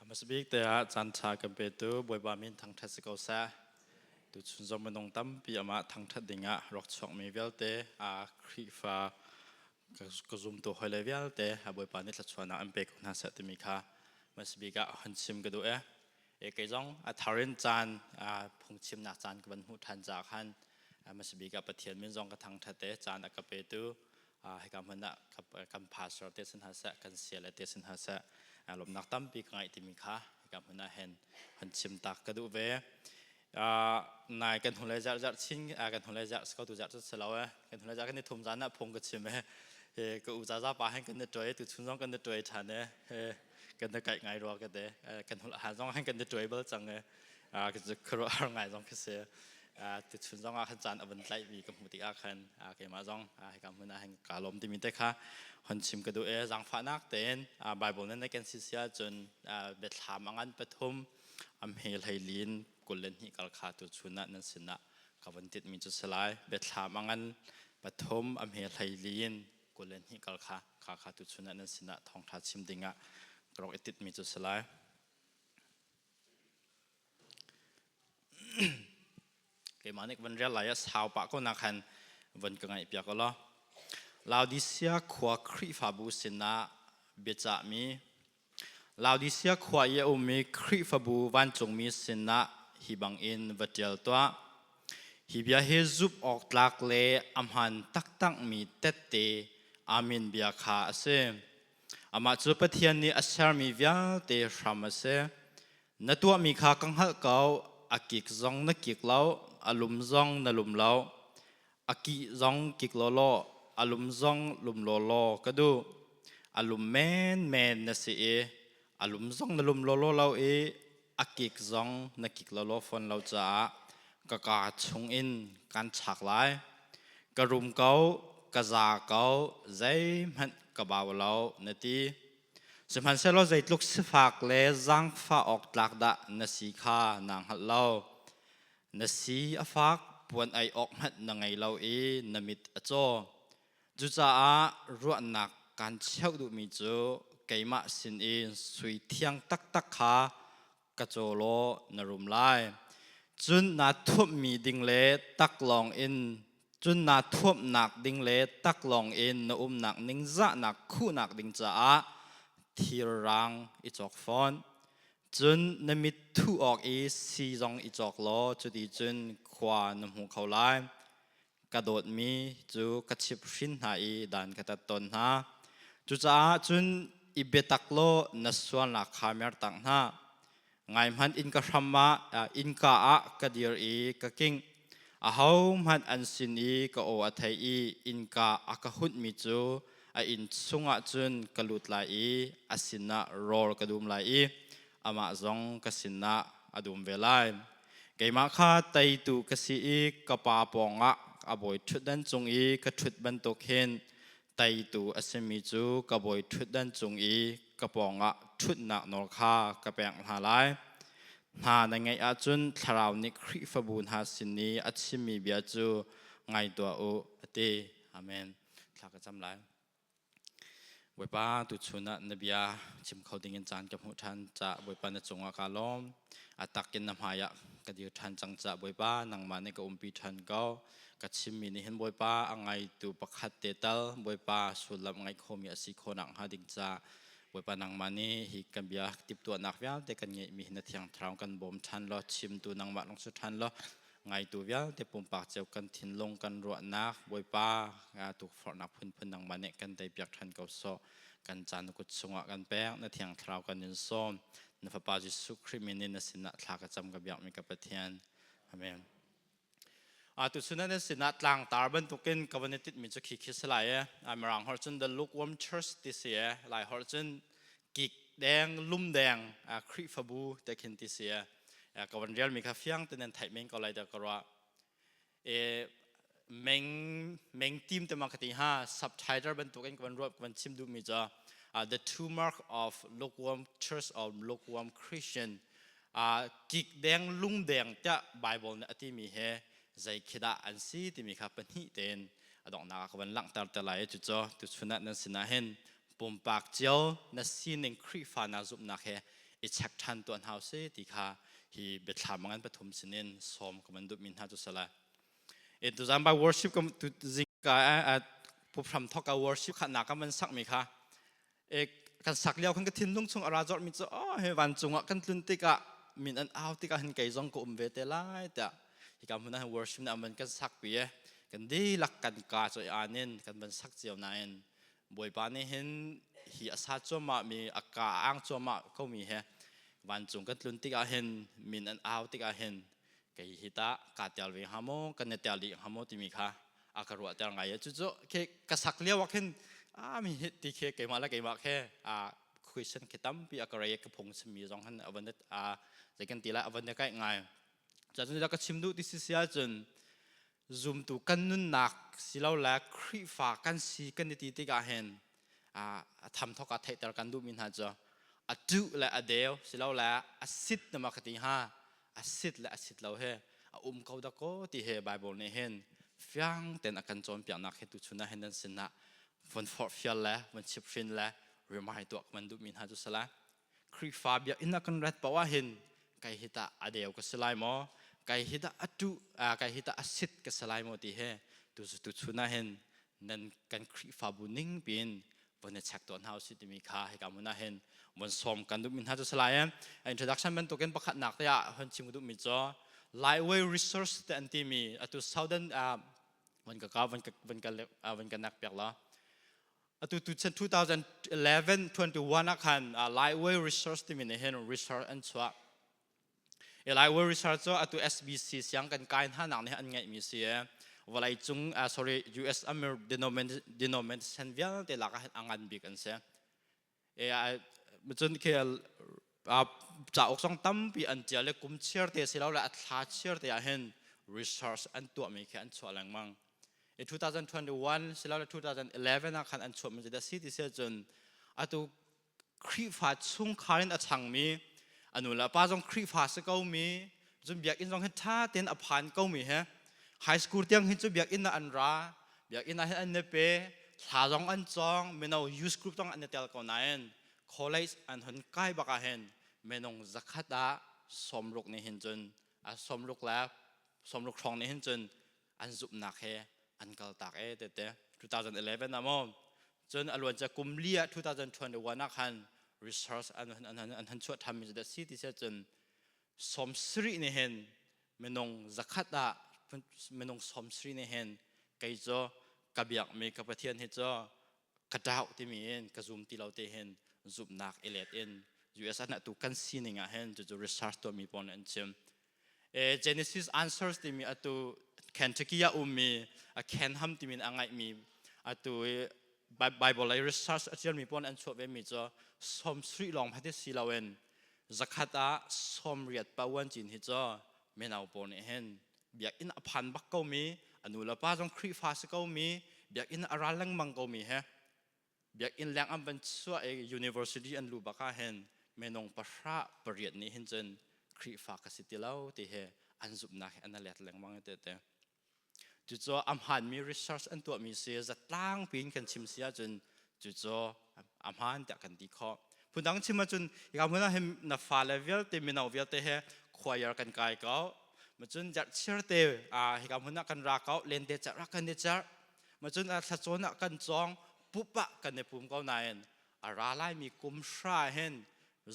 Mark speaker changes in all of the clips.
Speaker 1: Hmasabik te ah caan ṭha kan petu Bawipa min thangṭhat si ko seh. Tuchun zong minung tampi amah thangṭhat dingah rak chuakmi vialte a Khrihfa ka zumtu hawile vialte a Bawipa nih thluachuahnak an pe ko hna seh timi kha hmasabik ah hun chim ka duh e. E kei zong a thar in caan phungchimnak caan ka van hmuh ṭhan caah khan hmasabik ah Pathian min zong ka thangṭhat e caan a ka petu hika hmun ah kan pastor te sin hna seh kan siale te sin hna seh lawmnak tampi ka ngaih timi kha hika hmun ah hin hun chim tak ka duh ve. Nai kan hnulei zarh zarh chin kan hnulei zarh ko tu zarh cu si lo e kan hnulei zarh kan i thum zan ah phung ka chim e ka u zaza pa hen kan i tuai tu chun zong kan i tuai than e kan i kaih ngai rua ka te kan hul han zong hen kan i tuai bal cang e ka ngai zong ka si tu chun zong ah khan caan a van tlaih mi ka hmuh tikah khan keimah zong hika hmun ah hin kaa lawm timi te kha hon chim ka duh e. Zaangfahnak tein Bible nan kan si sia cun biathlam a ngan pathum am he hleilin 22 kal kha tu chun ah nan sinah ka van tit mi cu si lai. Biathlam a ngan pathum am he hleilin 22 kal kha kha kha tu chun ah nan sinah thawngtha chim dingah ka rak i tit mi cu si lai. Keimah nih van rel lai ah sau pah ko nak khan van ka ngaih piak law. Laodicea khua Khrihfabu sinah biacahmi. Laodicea khua i a ummi Khrihfabu vancungmi sinah hi bangin va ṭial tuah. Hi bia hi zumh awk tlak le a hmaan taktakmi tette Amen bia kha a si. Amah cu Pathian nih a sermi vialte hram a si. Na tuahmi kha ka hngalh ko, a kik zong na kik lo, a lum zong na lum lo. A kih zong kik lawlaw, a lum zong lum lawlaw ka duh. A lum menmen na si i a lum zong na lum lawlaw lo i a kik zong na kik lawlaw fawn lo caah ka kaa chungin kan chak lai. Ka rum ko, ka za ko, zeihmanh ka bau lo, na ti. Sihmanhsehlaw zeitluk sifak le zaangfah awk tlak dah na si kha naa hngalh lo. Na si a fak, puan ei awk hmanh na ngei lo i na mit a caw. Cucaah ruahnak kaan cheuh duhmi cu keimah sinin sui thiang taktak kha ka caw law na rum lai. Cun naa thuamhmi ding le taklawng in cun naa thuamhnak ding le taklawng in na umnak ningzahnak khuhnak ding caah thir rang i cawk fawn. Cun na mit thuh awk i si zong i cawk law cuti cun khua na hmu kho lai. Ka dawtmi cu ka chip hrin hna i dan ka tat tawn hna. Cucaah cun i biatak law na sualnak kha mertak hna. Ngai hmanh innka hram ah innka ah ka dir i ka kingh. Ahohmanh an sin i ka aw a thei i innka a ka hunhmi cu a inn chungah cun ka lut lai i a sinah rawl ka dum lai i amah zong ka sinah a dum ve lai. Keimah kha teitu ka si i ka pa pawngah a bawi ṭhutdan cung i ka ṭhut bantuk hin teitu a simi cu ka bawi ṭhutdan cung i ka pawngah ṭhutnak nawl kha ka pek hna lai. Hna na ngeih ahcun Thlarau nih Khrihfabu hna sin i a chimmi bia cu ngai tuah u, a ti. Amen. Thla ka cam lai. Bawipa, tuchun ah na bia chim kho dingin caan ka hmuh ṭhan caah Bawipa na cungah kaa lawm. A tak in na hmai ah ka dir ṭhan cang caah Bawipa, nangmah nih ka umpi ṭhan ko. Ka chimmi nih hin Bawipa a ngaitu pakhat te tal Bawipa sullam ngaih khomi a si khawh nakhnga ding caah Bawipa nangmah nih hi kan bia timhtuahnak vialte kan ngeihmi hi na Thiang Thlarau kan bawm ṭhan law chimtu nangmah lung su ṭhan law ngaitu vialte pumpak cio kan thinlung kan ruahnak Bawipa tukforhnak phunphun nangmah nih kan teipiak ṭhan ko sawh. Kan caan na kut chungah kan pek, na Thiang Thlarau kan in sawm, na Fapa Jesuh Khrih min in na sinah thla ka cam, ka biakmi ka Pathian. Amen. Tu chun na sinah tlangtar bantukin ka van i titmi cu khi khi si lai e. Mirang holh cun the lukewarm church ti si e. Lai holh cun kik deng lum deng Khrihfabu te khin ti si e. Ka van rialmi kha fiang te nan theih men ko lai dah ka ruah. E meng meng team te ma ka ti ha subtitle bantukin ka van ruah, ka van chim duhmi cu the two mark of lukewarm church or lukewarm Christian, kik deng lung deng tiah Bible nih a timi he zei khi dah an si timi kha pahnih tein a donghnak ah ka van langhter te lai. Cucu tuchun ah nan sinah hin pumpak cio na sining Khrihfa na zumhnak he i check ṭhan tuah hna usih ti kha hi biathlam ngan pathum sinin sawm ka van duhmi hna cu sala. E tuzan by worship ka tu zingka puphram thok ka worship kha na ka van sak mi kha e kan sak lio khan ka thinlung chung a ra zawr mi cu oh he vancung ah kan tlun tikah min an au tikah hin kei zong ka um ve te lai tiah hika hmun ah worship na man kan sak pi e kan dihlak kan ka choi anin kan van sak cio nain Bawipa nih hin hi a sa cuahmah mi a ka a ang cuahmah ko mi he vancung kan tlun tikah hin min an au tikah hin kei hi tah kaa tel ve hnga maw kan i tel dih hnga maw timi kha a ka ruahter ngai i cucu khi ka sak lio ah khin a mi hi ti khi keimah le keimah khi a question khi tampi a ka rei ka phung chimmi zong han a van a zei kan ti lai a van i kaih ngai cun ka chim duh ti si si ahcun zumtu kan nunnak silole Khrihfa kan si kan i ti tikah hin a thamthok ah theihter kan duhmi hna cu a duh le a deu silole a sit na ma ka ti hnga a sit le a sit lo he a um ko da ko ti he Bible nih hin fiang ten a kan cawnpiaknak he tuchun ah hin nan sinah von forhfial le von chimhhrin le remind tuah kan duhmi hna cu sala Khrihfa biakinn ah kan rat paoh ah hin kai hi tah a deu ka si lai maw kai hi tah a tuh kai hi tah a sit ka si lai maw ti he tu tu chun ah hin nan kan Khrihfabu ning piin von i check tuah hna usih timi kha hika hmun ah hin von sawm kan duhmi hna cu si lai introduction bantukin pakhatnak te ah hon chim ka duhmi cu Lightway Research te an timi atu Southern van ka ka van ka van ka van ka nak piak la Atu tu chan 2011 21 ah khan Lightway Research timi nih hin research an chuah. I Lightway Research cu atu SBC siang kan kai hna nak nih an ngeihmi si i vawlei cung sorry US Amer denomination vialte lak ah hin a ngan bik an si. E cun khi cauk zong tampi an tial i kum chiar te silole a thla chiar te ah hin research an tuahmi khi an chuah lengmang. I 2021 silole 2011 ah khan an chuahmi cu dah si ti si ahcun atu Khrihfa chungkhar in a changmi a nu le a pa zong Khrihfa si komi cun biakinn zong hi ṭha tein a phan komi he high school tiang hin cu biakinn ah an ra biakinn ah hin an i pe thla zong an cawng mino youth group zong an i tel ko nain college an hun kai bak ah hin minung zakhat ah 60 nih hin cun a 60 le 60 hrawng nih hin cun an zumhnak he an kaltak e tete 2011 ah maw cun a luancia kum li ah 2021 ah khan research an an an han chuah than mi cu si ti se cun 70 nih hin minung zakhat ah minung 70 nih hin kei cu ka biakmi ka Pathian hi cu ka doubt timi in ka zum ti lo te hin zumhnak i let in US ah tu kan sining ah hin cucu research tuahmi pawl nih an chim. Genesis Answers timi atu Kentucky ah ummi a Ken Ham timi a ngaihmi atu i Bible lei research a tialmi pawl an chuah ve mi cu 70 lawng hmanh si loin zakhat ah 80 pawan cin hi cu mino pawl nih hin biakinn a phan bak komi a nu le pa zong Khrihfa si komi biakinn a ral lengmang komi he biakinn leng an van chuah i university an luh bak ah hin minung pahra pariat nih hin cun Khrihfa ka si ti lo ti he an zumhnak he an let lengmang te te Cucu a hmaanmi research an tuahmi si zatlang piin kan chim si ahcun cucu a hmaan tiah kan ti khawh. Phundang chim ahcun hika hmun ah hin na fale vialte mino vialte he choir kan kai ko. Macun zarhchir te hika hmun ah kan ra ko, lente cerh ah kan i cerh. Macun thlacawn ah kan cawng, pup ah kan i pum ko nain a ra laimi kum hra hin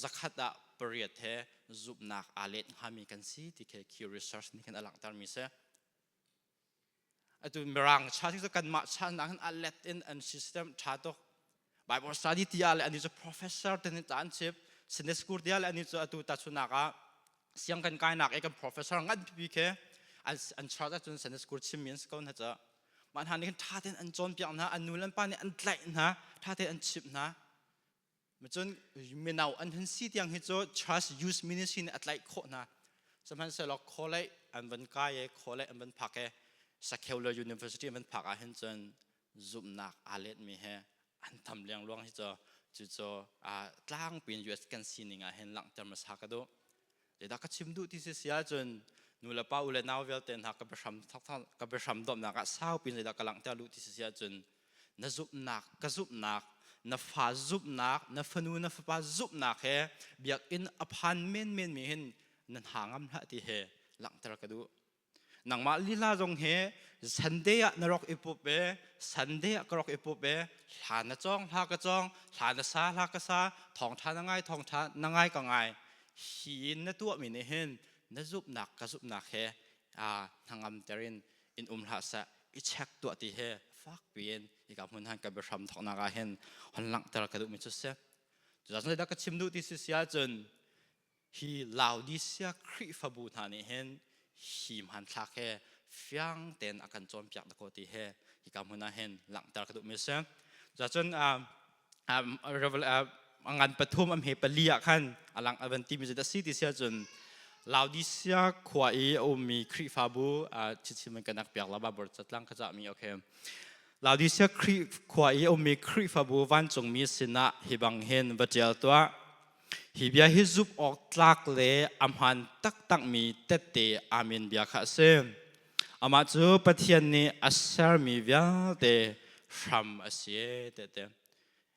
Speaker 1: zakhat ah pariat he zumhnak aa let hngami kan si ti khi khi research nih khin a langhtermi si. Atu Mirang cha cu kanmah cha nak hin a let in an system tha tuk. Bible study ti ah le ani cu professor te nih ta an chip. Sunday school ti ah le ani cu atu tachunak ah siang kan kai nak i kan professor ngan pipi khi an an church ahcun Sunday school chimmi an si ko hna ca. Mah hna nih khin tha tein an cawnpiak hna, an nu le an pa nih an tlaih hna, tha tein an chimh hna. Cun mino an hun si tiang hi cu church youth ministry nih a tlaih khawh hna. Sihmanhsehlaw college an van kai i college an van phak i Secular University an van phak ah hin cun zumhnak aa letmi he an tam lengluang hi cu cucu tlangpi in US kan sining ah hin langhter hmasa ka duh. Zeidah ka chim duh ti si si ahcun nu le pa u le nau vialte hna ka biahram ka biahram dawmnak ah saupi in zeidah ka langhter duh ti si si ahcun na zumhnak ka zumhnak Na fa zumhnak, na fanu na fapa zumhnak he biakinn a phan menmen mi hin nan ha ngam hlah ti he langhter ka duh. Nangmah lila zong he Sunday ah na rak i pup e, Sunday ah ka rak i pup e, hla na cawng, hla ka cawng, hla na sa, hla ka sa, thawngṭha na ngai, thawngṭha na ngai ka ngai. Hi in na tuahmi nih hin na zumhnak ka zumhnak he hnangam terin in um hlah seh, i check tuah ti he fak piin hika hmun han ka biahram thawknak ah hin hon langhter ka duhmi cu si. Cucaah dah ka chim duh ti si si ahcun hi Laodicea Khrihfabu hna nih hin hi hmanthlak he fiang tein a kan cawnpiak dakaw ti he hika hmun ah hin langhter ka duhmi a si. Cucun ngan pathum am he pali ah khan a lang a van timi cu si ti si ahcun Laodicea khua i a ummi Khrihfabu chichim in kan ak piak la Bible catlang ka cahmi okay. Laodicea khua i a ummi Khrihfabu vancungmi sinah hi bang hin va ṭial tuah. Hi bia hi zumh awk tlak le a hmaan taktakmi tette Amen bia kha a si. Amah cu Pathian nih a sermi vialte hram a si tete.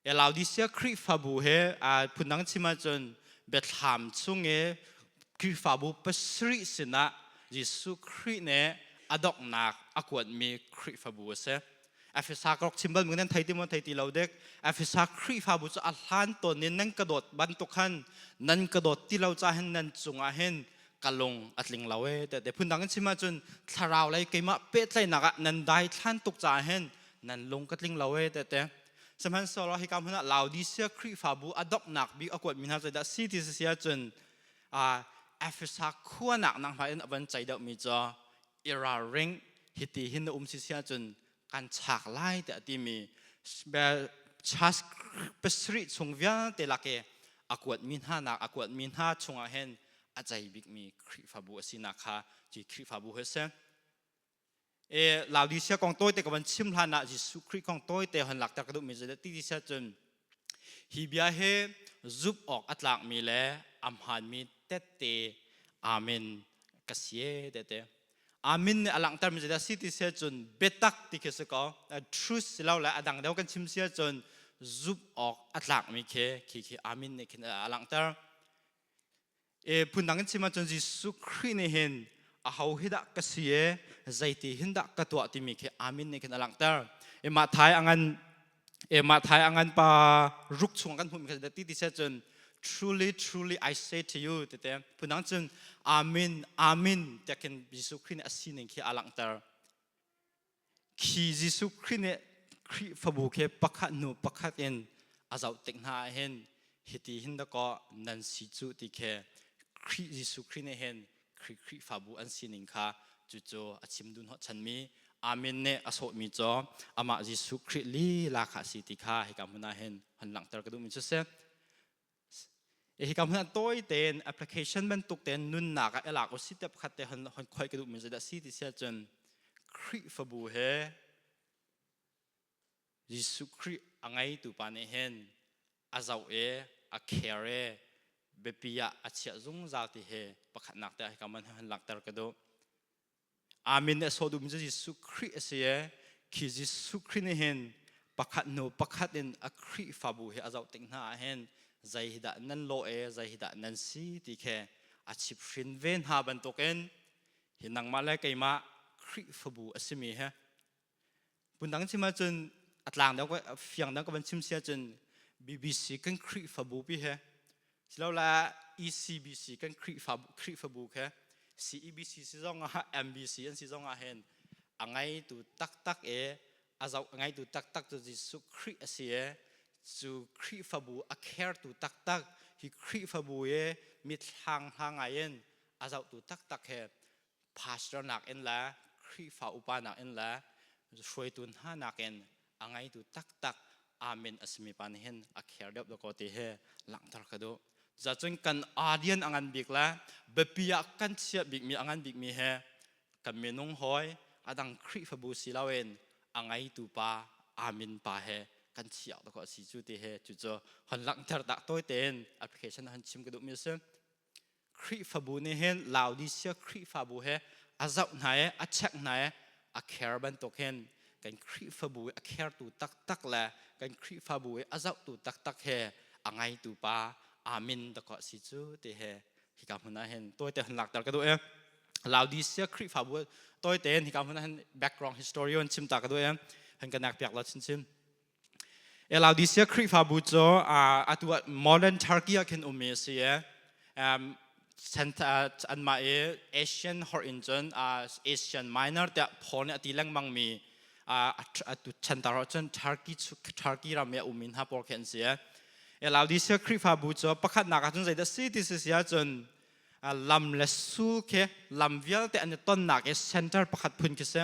Speaker 1: Laodicea Khrihfabu he phundang chim ahcun biathlam chung i Khrihfabu pasarih sinah Jesuh Khrih nih a donghnak a kuatmi Khrihfabu a si. Efesa ka rak chim bal mi nan thei ti maw thei ti lo dek. Efesa Khrihfabu cu a hlan tawn in nan ka dawt bantuk khan nan ka dawt ti lo ca hin nan cungah hin ka lung a tling lo e te phundang in chim ahcun thlarau lei keimah pehtlaihnak ah nan dai thlan tuk caah hin nan lung ka tling lo e te sihmanhsehlaw hika hmun ah Laodicea Khrihfabu a donghnak bik a kuatmi hna zeidah si ti si ahcun Efesa khua nak nang hmai in a van cei deuhmi cu i ralring hiti hin na um si si ahcun kan chak lai tiah a timi church pasarih chung vialte lak i a kuatmi hna nak a kuatmi hna chungah hin a cei bikmi Khrihfabu a sinak kha cu Khrihfabu hi a si. E Laodicea kong tawite ka van chim hlan ah Jesuh Khrih kong tawite hon lakter ka duhmi cu ti ti cun hi bia hi zumh awk a tlakmi le a hmaanmi tette amen ka si e tete amin nih a langhtermi zeidah si ti si ahcun biatak ti khi si ko truth si lo le a dang deuh kan chim si ahcun zumh awk a tlakmi khi khi khi amin nih khin a langhter. E phundang in chim ahcun Jesuh Khrih nih hin aho hi dah ka si e zeiti hin dah ka tuah timi khi amin nih khin a langhter. E mah thai a ngan e mah thai a ngan pa ruk chung kan hmuhmi kha ti ti si ahcun truly truly I say to you tete phundang cun amen amen tiah khin Jesuh Khrih nih a sining khi a langhter. Khi Jesuh Khrih nih Khrihfabu khi pakhat hnu pakhat in a zoh tik hna ah hin hiti hin dakaw nan si cu ti khi Khrih Jesuh Khrih nih hin Khrih Khrihfabu an sining kha cucu a chim duh hnawhchanmi Amen nih a sawhmi cu amah Jesuh Khrih lila kha a si ti kha hika hmun ah hin hon langhter ka duhmi cu si. Hika hmun ah tawi tein application bantuk tein nunnak ah i lak usih tiah pakhat te hon hon khoi ka duhmi zeidah si ti si ahcun Khrihfabu he Jesuh Khrih a ngeitu pa nih hin a zoh i a care i biapi ah a chiah zungzal ti hi pakhatnak te ah hika man han langhter ka duh. Amen nih a sawh duhmi cu Jesuh Khrih a si i khi Jesuh Khrih nih hin pakhat hnu pakhat in a Khrihfabu hi a zoh tik hna ah hin zei hi dah nan lawh i zei hi dah nan si ti khi a chip hrin ve hna bantukin hi nangmah le keimah Khrihfabu a simi hi Phundang chim ahcun a tlang deuh fiang deuh ka van chim si ahcun BBC kan Khrihfabu pi he silole ECBC kan Khrihfabu Khrihfabu khe CEBC si zong ah MBC an si zong ah hin a ngeitu taktak e a zoh a ngeitu taktak cu Jesuh Khrih a si e cu Khrihfabu a care-tu taktak hi Khrihfabu i mithlang hla ngai in a zohtu taktak he pastor nakin le Khrihfa upa nakin le hruaitu hna nakin a ngeitu taktak amen a simi pa nih hin a care deuh dakaw ti hi langhter ka duh. Cucun kan audience a ngan bik le biapi ah kan chiah bikmi a ngan bikmi he kan minung hawi a dang Khrihfabu si loin a ngeitu pa amen pa he kan chiah dakaw a si cu ti hi cucu hon langhter tak tawi tein application hon chim ka duhmi a si. Khrihfabu nih hin Laodicea Khrihfabu he a zoh hna i a check hna i a care bantuk hin Kan Khrihfabu i a khertu taktak le kan Khrihfabu i a zohtu taktak he a ngaitu pa amin dakaw si cu ti he hika hmun ah hin tawite hun lakter ka duh i Laodicea Khrihfabu tawite in hika hmun ah hin background historian chim ta ka duh i han ka nek piak lo chinchin. Laodicea Khrihfabu cu atu ah modern Turkey ah khin ummi a si i anmah i Asian holh in cun Asian Minor tiah Paul nih a ti lengmangmi atu chantar ahcun Turkey Turkey ram i a ummi hna pawl khi an si. Laodicea Khrihfabu cu pakhatnak ahcun zeidah si ti si ahcun lam le sul khi lam vialte an i tonnak i center pakhat phun khi si.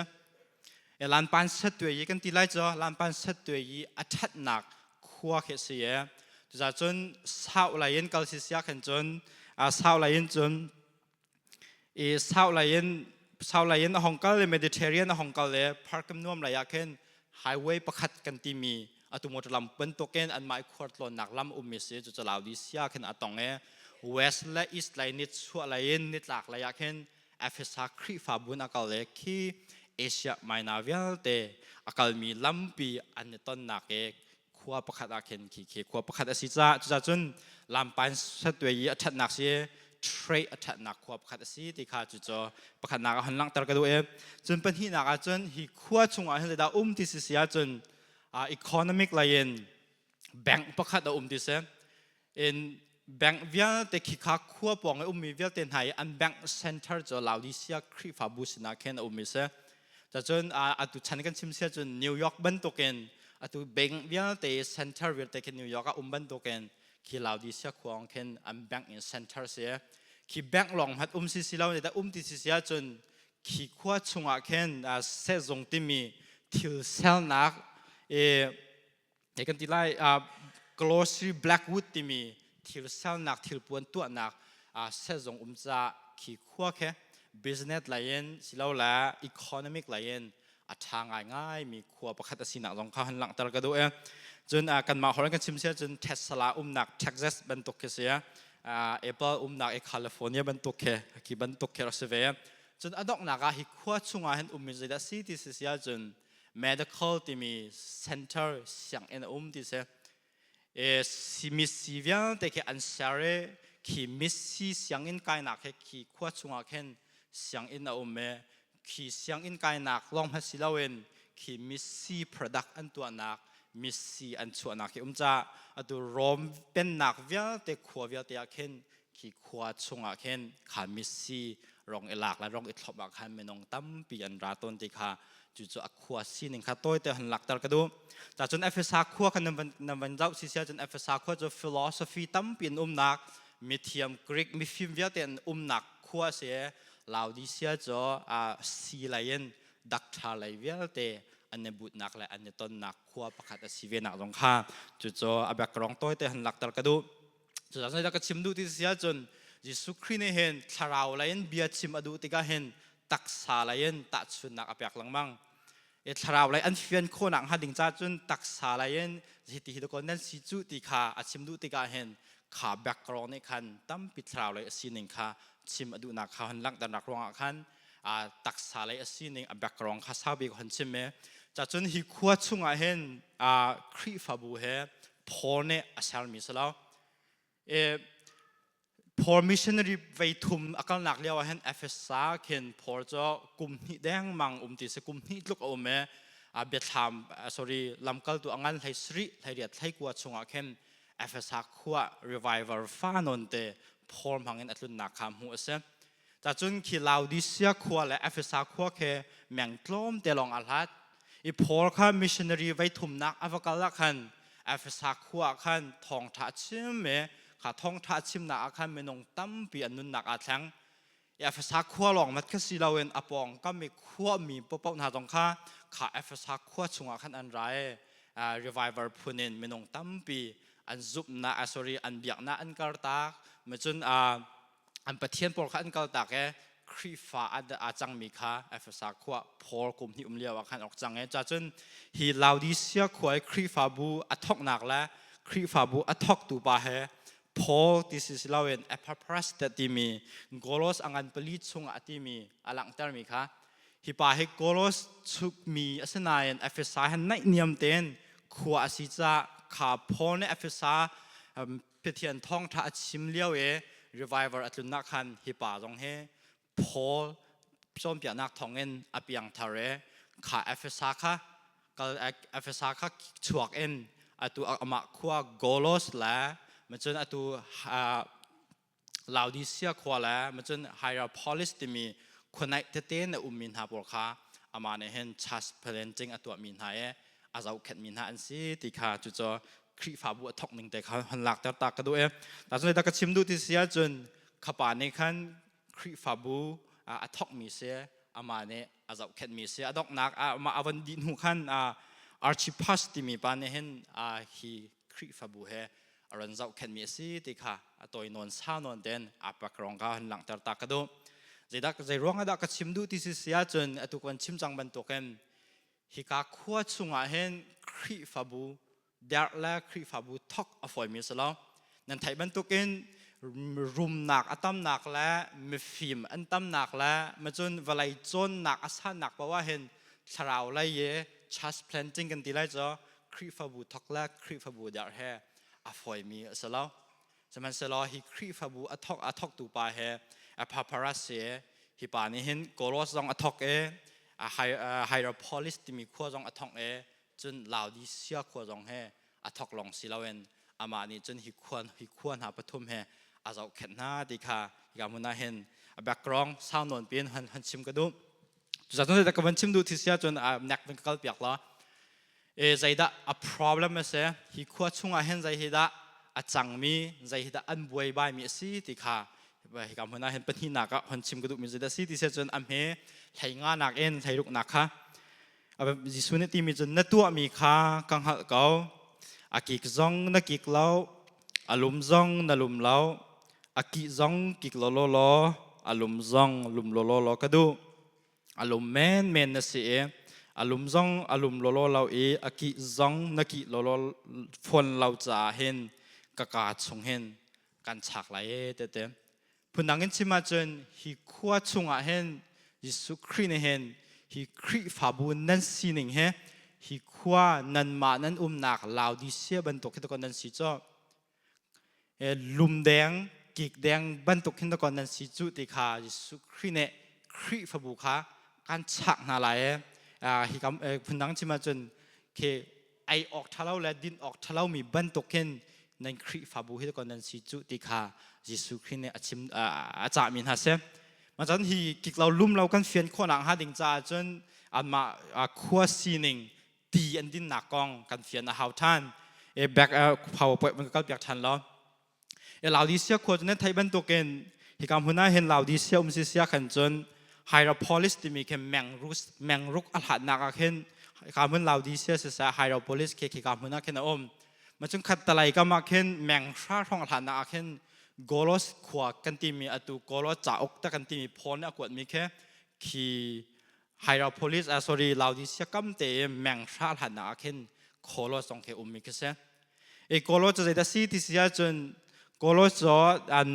Speaker 1: Lanpan set i kan ti lai cu lanpan set i a ṭhatnak khua khi a si i cucun sau lei in kal si sia khan cun sau lei in cun i sau lei in sau lei in a hong kal i Mediterranean a hong kal i parkim nuam lei ah khin highway pakhat kan timi atu motor lam bantukin anmah i khualtlawnnak lam ummi si. Cucu Laodicea khin a tong i west le east lei, nichuah lei in nitlak lei ah khin Efesa Khrihfabu in a kal i khi Asia Minor vialte a kalmi lampi an i tonnak i khua pakhat ah khin khi khi khua pakhat a si caah cucaah cun lampan satwe i a ṭhatnak si, trade a ṭhatnak khua pakhat a si ti kha cucu pakhatnak ah hon langhter ka duh i cun pahnihnak ah cun hi khua chungah hin zeidah um ti si si ahcun economic lei in bank pakhat a um ti si. In bank vialte khikha khua pawng i ummi vialte hna i an bank center cu Laodicea Khrihfabu sinah khin a um i si. Cacun atu chan kan chim sia cun New York bantukin atu bank vialte center vialte khi New York ah um bantukin khi Laodicea khua khin an bank in center si. Khi bank lawng hmat um si si lo ne um ti si si ahcun khi khua chungah khin sehzung timi thil selnak i kan ti lai, glossy blackwood timi thil selnak, thilpuan tuahnak sehzung um ca khi khua khe business lei in silole economic lei in a ṭha ngaingai mi khua pakhat a sinak zong kha han langhter ka duh i cun kanmah holh kan chim sia cun Tesla umnak Texas bantuk khi si, Apple umnak i California bantuk khi khi bantuk khi a si ve. Cun a donghnak ah hi khua chungah hin ummi zeidah si ti si sia cun medical timi center sianginn a um ti si. E si misi vialte khi an ser i khi misi sianginn kainak he khi khua chungah khin sianginn a um i khi sianginn kainak lawng hmanh si loin khi misi product an tuahnak, misi an chuahnak hi um ca atu Rom pennak vialte khua vialte ah khin khi khua chungah khin kha misi rong i lak le rong i thlop ah khan minung tampi an ra tawn ti kha cucu a khua sining kha tawite han lakter ka duh. Cun Efesa khua kha nan van zoh si sia cun Efesa khua cu philosophy tampi an umnak, mithiam Greek mifim vialte an umnak khua si. Laodicea cu si lei in dakṭha lei vialte an i butnak le an i tonnak khua pakhat a si ve nak zong kha cucu a background tawite han lakter ka duh. Cucaah ka chim duh ti si ahcun Jesuh Khrih nih hin thlarau lei in bia chim a duh tikah hin taksa lei in tahchunhnak a pek lengmang. I thlarau lei an fian khawhnak hnga ding caah cun taksa lei in hiti hi dakaw nan si cu ti kha a chim duh tikah hin kha background nih khan tampi thlarau lei a sining kha chim a duhnak kha hon langhternak ruangah khan taksa lei a sining a background kha sau bik hon chim i cacun hi khua chungah hin Khrihfabu he Paul nih a sermi si lo. Paul missionary vei thum a kalnak lio ah hin Efesa khin Paul cu kum hnih dengmang um ti si, kum hnih tluk a um i biathlam, sorry, lamkaltu a ngan 17 18 19 chungah khin Efesa khua revival fa nawn te Paul hmang in a tlunnak kha hmuh a si. Cacun khi Laodicea khua le Efesa khua khi meng tlawm te lawng a hlat. I Paul kha missionary vei thumnak a va kal ah khan Efesa khua ah khan thawngṭha a chim i kha thawngṭha a chimnak ah khan minung tampi an nunnak aa thleng. I Efesa khua lawng mat kha si loin a pawngkam i khuami paohpaoh hna zong kha kha Efesa khua chungah khan an ra i revival phun in minung tampi an zumhnak, sorry, an biaknak an kartak. Cun an pathian pawl kha an kaltak i Khrihfa a cangmi kha Efesa khua Paul kum hnih um lio ah khan ok cang i cacun hi Laodicea khua i Khrihfabu a thawknak le Khrihfabu a thawktu pa he Paul ti si loin Epaphras timi Golos a ngan pali chungah a timi a langhtermi kha. Hi pa hi Kolos chukmi a si nain Efesa he naihniam tein khua a si caah kha Paul nih Efesa Pathian thawngṭha a chim lio i revival a tlunnak khan hi pa zong hi Paul cawnpiaknak thawngin a piangthar i kha Efesa kha kal Efesa kha chuak in atu amah khua Golos le cun atu Laodicea khua le macun Hierapolis timi khuanaih tete na ummi hna pawl kha amah nih hin church planting a tuahmi hna i a zohkhenhmi hna an si ti kha cucu Khrihfabu a thawk ning te kha hon lakter ta ka duh i ta cun ka chim duh ti si ahcun khapa nih khan Khrihfabu a thawkmi si amah nih a zohkhenhmi si a donghnak amah a von dih hnu khan Archippus timi pa nih hin hi Khrihfabu he a ron zohkhenhmi a si ti kha a tawi nawn sau nawn ten a background ka han langhter ta ka duh. Zeidah zei ruang ah dah ka chim duh ti si si ahcun atu kan chim cang bantukin hika khua chungah hin Khrihfabu derh le Khrihfabu thok a fawimi si lo. Nan theih bantukin rumnak a tamnak le mifim an tamnak le macun vawlei cawnnak a sannak paoh ah hin thlarau lei i church planting kan ti lai cu Khrihfabu thok le Khrihfabu derh he a fawimi a si lo. Sihmanhsehlaw hi Khrihfabu a thok a thoktu pa he Epaphras si hi pa nih hin Kolos zong a thok i Hierapolis timi khua zong a thok i cun Laodicea khua zong he a thok lawng si loin amah nih cun hi khua hi khua hna pathum he a zohkhenh hna ti kha hika hmun ah hin a background sau nawn piin han han chim ka duh. Cucaah cun ka van chim duh thi si ahcun nek van ka kal piak la. E zeidah a problem a si hi khua chungah hin zei hi dah a cangmi zei hi dah an buaibai mi a si ti kha hika hmun ah hin pahnihnak ah hon chim ka duhmi zeidah si ti si cun a hme hlei nga nak in hlei ruk nak kha Jesuh nih timi cun na tuahmi kha ka hngalh ko a kik zong na kik lo a lum zong na lum lo a kih zong kik law law law a lum zong lum law law law ka duh a lum menmen na si i a lum zong a lum lawlaw lo i a kih zong na kih lawlaw fawn lo caah hin ka kaa chung hin kan chak lai e tete phundang in chim ahcun hi khua chungah hin Jesuh Khrih nih hin hi Khrihfabu nan sining hi hi khua nanmah nan umnak Laodicea bantuk hi nan si cu lumdeng kikdeng bantuk hin dakaw nan si cu ti kha Jesuh Khrih nih Khrihfabu kha kan chak hna lai i hi kam phundang chim ahcun khi ei awk ṭhalo le din awk ṭhalo mi bantuk hin nan Khrihfabu hi dakaw nan si cu ti kha Jesuh Khrih nih a chim a cahmi hna si. Macun hi kiklo lumlo kan fian khawhnak hnga ding caah cun anmah khua sining ti an dinnak kong kan fian a hau ṭhan. E back PowerPoint van ka kal piak ṭhan law. E Laodicea khua cu nan theih bantukin hika hmun ah hin Laodicea um si sia khan cun Hierapolis timi khi mengrus mengruk a hlatnak ah khin hika hmun Laodicea siseh Hierapolis khi khika hmun ah khin a um. Ma cun khat talai kam ah khin menghra hrawng a hlatnak ah khin Golos khua kan timi atu Golos cauk ta kan timi Paul nih a kuatmi khi khi Hierapolis ah sorry Laodicea kam te i meng hra hlannak ah khin Kolos zong khi ummi khi si. I Kolos cu zeidah si ti si ahcun Kolos cu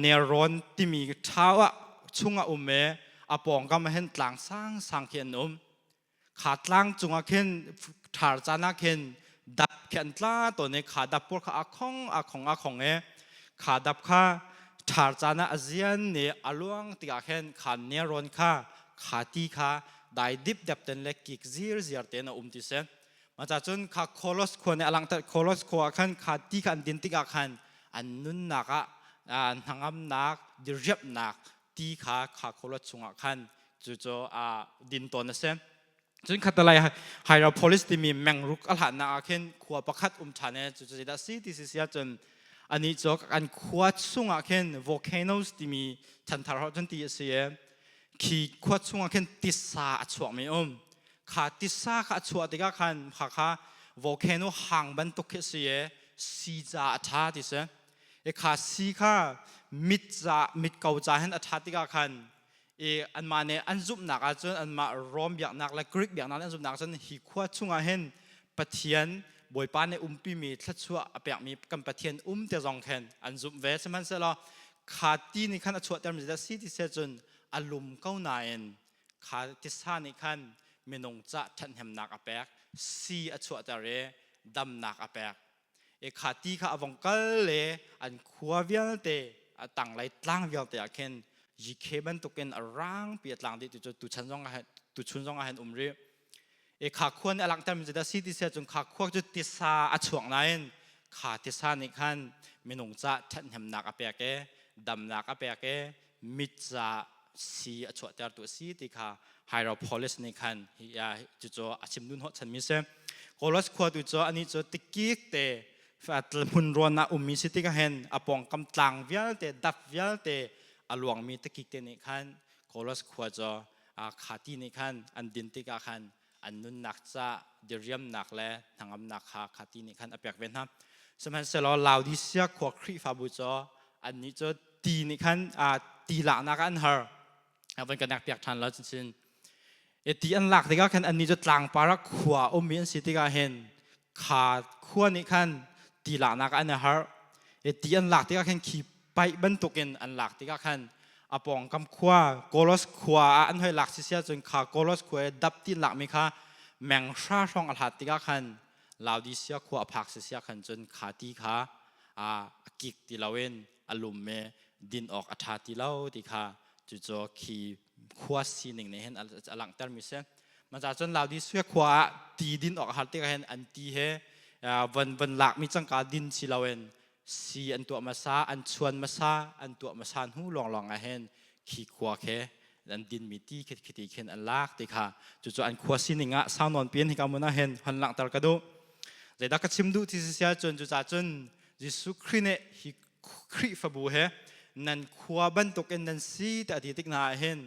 Speaker 1: nelrawn timi ṭhau ah chungah um i a pawngkam ah hin tlang sangsang khi an um. Kha tlang cungah khin ṭhar caan ah khin dap khi an tla tawn i kha dap pawl kha a khong a khong a khong i kha dap kha ṭhar caan ah a zian nih a luang tikah khin kha nelrawn kha kha ti kha dai dipdep ten le kik zirziar tein a um ti si. Mah cun kha Kolos khua nih a langhter Kolos khua ah khan kha ti kha an din tikah khan an nunnak ah hnangamnak diriamhnak ti kha kha Kolos chungah khan cucu din tawn a si. Cun khatalai Hierapolis timi mengruk a hlatnak ah khin khua pakhat um ṭhan i cucu zeidah si ti si si ahcun anih cu an khua chungah khin volcanoes timi chanthar holh cun ti a si i khi khua chungah khin tisa a chuakmi um. Kha tisa kha a chuah tikah khan kha kha volcano hang bantuk khi a si i si ca a ṭha ti si. I kha si kha mit ca mit ko ca hin a ṭhat tikah khan i anmah nih an zumhnak ahcun anmah Rom biaknak le Greek biaknak nih an zumhnak ahcun hi khua chungah hin Pathian Bawipa nih umpimi thluachuah a pekmi kan Pathian um te zong khin an zumh ve. Sihmanhsehlaw kha ti nih khan a chuahtermi zeidah si ti si ahcun a lum ko nain. Kha tisa nih khan minung ca ṭhathnemnak a pek, si a chuahter i damnak a pek. E kha ti kha a vong kal le an khua vialte a tanglei tlang vialte ah khin yikhe bantukin a rangpi a tlang dih tu cu tuchan zong ah tuchun zong ah hin um rih. E kha khua nih a langhter mi cu dah si ti sia cun kha khua cu tisa a chuak nain kha tisa nih khan minung ca ṭhathnemnak a pek i damnak a pek i mit ca si a chuahtertu a si ti kha Hierapolis nih khan cucu a chim dun hnawhchan mi si. Kolos khua tu cu anih cu tikik te hmun rawn ah ummi si tikah hin a pawngkam tlang vialte dap vialte a luangmi tikik te nih khan Kolos khua cu kha ti nih khan an din tikah khan an nunnak ca diriamnak le hnangamnak kha kha ti nih khan a pek ve hna. Sihmanhsehlaw Laodicea khua Khrihfabu cu annih cu ti nih khan ti laknak ah an har. Van kan piak ṭhan lo chinchin. E ti an lak tikah khan annih cu tlangpar ah khua ummi an si tikah hin kha khua nih khan ti laknak ah an i har. E ti an lak tikah khan khi paih bantukin an lak tikah khan a pawngkam khua Kolos khua ah an hoi lak sisia cun kha Kolos khua i dap ti lakmi kha meng hra hrawng a hlat tikah khan Laodicea khua a phak sisia khan cun kha ti kha a kik ti loin a lum i din awk a ṭha ti lo ti kha cucu khi khua sining nih hin a langhtermi si. Maca cun Laodicea khua ah ti din awk a har tikah hin an ti he van van lakmi cangka din si loin si an tuah hmasa, an chuan hmasa, an tuah hmasa hnu lawnglawng ah hin khi khua khi an dinmi ti khi khiti khin an lak ti kha cucu an khua sining ah sau nawn piin hika mun ah hin hon langhter ka duh. Zeidah ka chim duh ti si ahcun cucaah cun Jesuh Khrih nih hi Khrihfabu he nan khua bantukin nan si ti a ti tik hna ah hin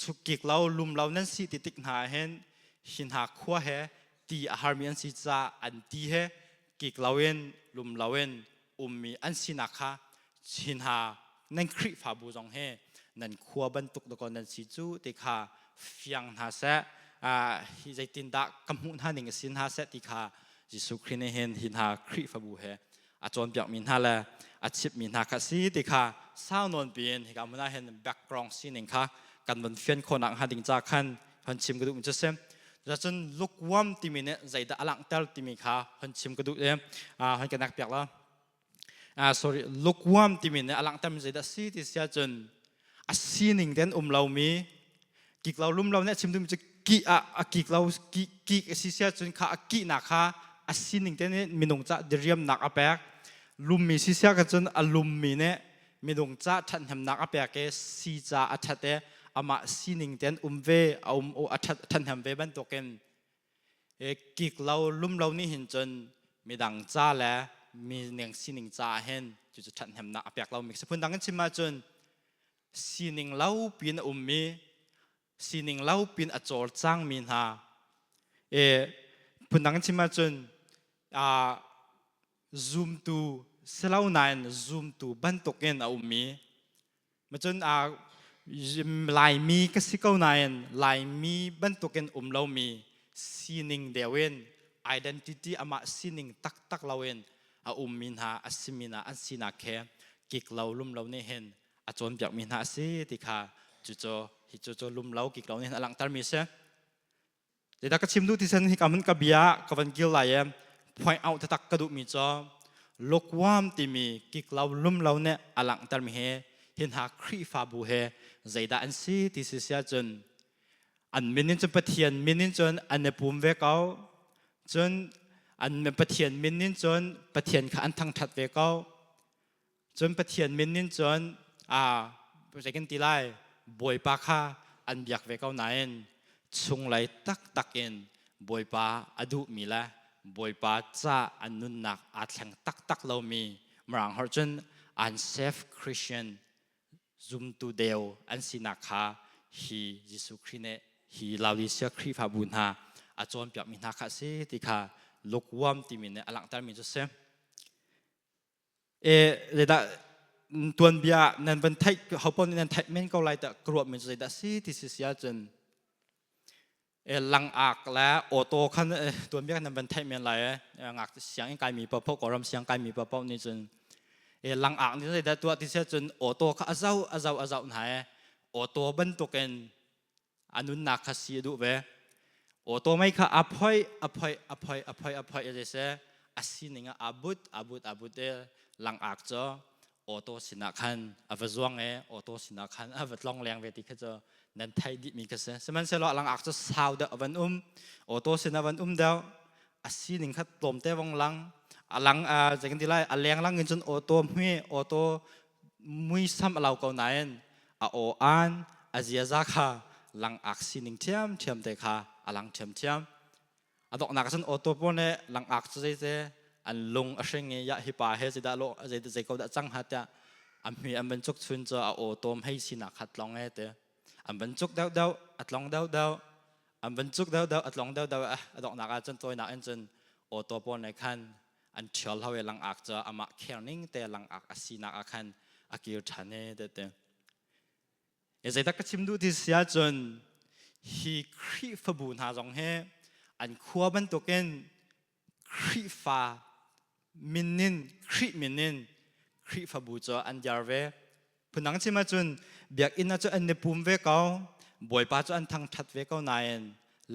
Speaker 1: chukik lo lum lo nan si ti tik hna ah hin hi hna khua he ti a harmi an si caah an ti he kik loin lum loin ummi an sinak kha hi hna nan Khrihfabu zong he nan khua bantuk dakaw nan si cu ti kha fiang hna seh hi zeitindah ka hmuh hna ning a si hna seh ti kha Jesuh Khrih nih hin hi hna Khrihfabu he a cawnpiakmi hna le a chimhmi hna kha si ti kha sau nawn piin hika hmun ah hin background sining kha kan von fian khawhnak hnga ding ca khan hon chim ka duh mi cu si. Cun lukewarm timi nih zeidah a langhter timi kha hon chim ka duh i hon ka nek piak la. Sorry, lukewarm timi nih a langhter mi zeidah si ti si ahcun a sining ten um lomi kik lo lum lo nih a chim duhmi cu kih ah a kik lo kik a si si ahcun kha a kihnak kha a sining te nih minung ca diriamnak a pek lummi si si ahcun a lummi nih minung ca ṭhathnemnak a pek i si ca a ṭhat i amah sining ten um ve a um a ṭhathnem ve bantukin kik lo lum lo nih hin cun midang ca le mi neng sining ca ah hin cucu ṭhathnemnak a pek lo mi phun dang in chim ahcun sining lo pin a ummi sining lo pin a cawlcangmi hna e phundang in chim ahcun zumtu silo nain zumtu bantukin a ummi macun Laimi ka si ko nain Laimi bantukin um lomi sining deuh in identity amah sining taktak loin a ummi hna a simi hna an sinak he kik lo lum lo nih hin a cawnpiakmi hna a si ti kha cucu hi cucu lum lo kik lo nih hin a langhtermi a si. Zeidah ka chim duh ti sen hika hmun ka bia ka van kil lai i point out taktak ka duhmi cu lukewarm timi kik lo lum lo nih a langhtermi hi hi hna Khrihfabu he zeidah an si ti si si ahcun an min in cun Pathian min in cun an i pum ve ko cun an Pathian min in cun Pathian kha an thangṭhat ve ko Cun Pathian min in cun zei kan ti lai Bawipa kha an biak ve ko nain chunglei taktak in Bawipa a duhmi le Bawipa ca an nunnak aa thleng taktak lomi Mirang holh cun unsafe Christian zumtu deu an sinak kha hi Jesuh Khrih nih hi Laodicea Khrihfabu hna a cawnpiakmi hna kha a si ti kha lukewarm timi nih a langhtermi cu a si. E zeidah tuanbia nan van theih hopaoh nih nan theih men ko lai tiah ka ruahmi cu zeidah si ti si si ahcun e langak le auto khan tuanbia nan van theih men lai e ngak sianginn kaimi paohpaoh Kawlram siang kaimi paohpaoh nih cun e langak nih zeidah tuah ti si ahcun auto kha a zoh a zoh a zoh hna e auto bantukin A nunnak kha si a duh ve. Auto mei kha a phoi a phoi a phoi a phoi a phoi a se a sining ah a but a but a but e langak cu auto sinah khan a va zuang e auto sinah khan a va tlong leng ve ti kha cu nan theih dih mi kha si. Sihmanhsehlaw langak cu sau deuh a van um auto sinah van um deuh a sining kha tlawmte vong lang a lang zei kan ti lai a leng lang in cun auto hmui auto muisam a lo ko nain a aw aan a ziaza kha langak sining ṭhiamṭhiam te kha a lang ṭhiamṭhiam. A donghnak cun auto pawl nih langak cu zeite an lung a hring i ya hi pa he zeidah lo zei zei ko dah cang ha tiah a hmi an van cuk chun cu a aw tom hei sinak kha tlong e te an van cuk deuh deuh a tlong deuh deuh an van cuk deuh deuh a tlong deuh deuh a donghnak ah cun tawinak in cun auto pawl nih khan an ṭhial ho i langak cu amah kher ning te langak a sinak ah khan a kir ṭhan e te te. E zeidah ka chim duh ti si ahcun hi Khrihfabu hna zong hi an khua bantukin Khrihfa min in Khrih min in Khrihfabu cu an diar ve. Phundang chim ahcun biakinn ah cu an i pum ve ko, Bawipa cu an thangṭhat ve ko nain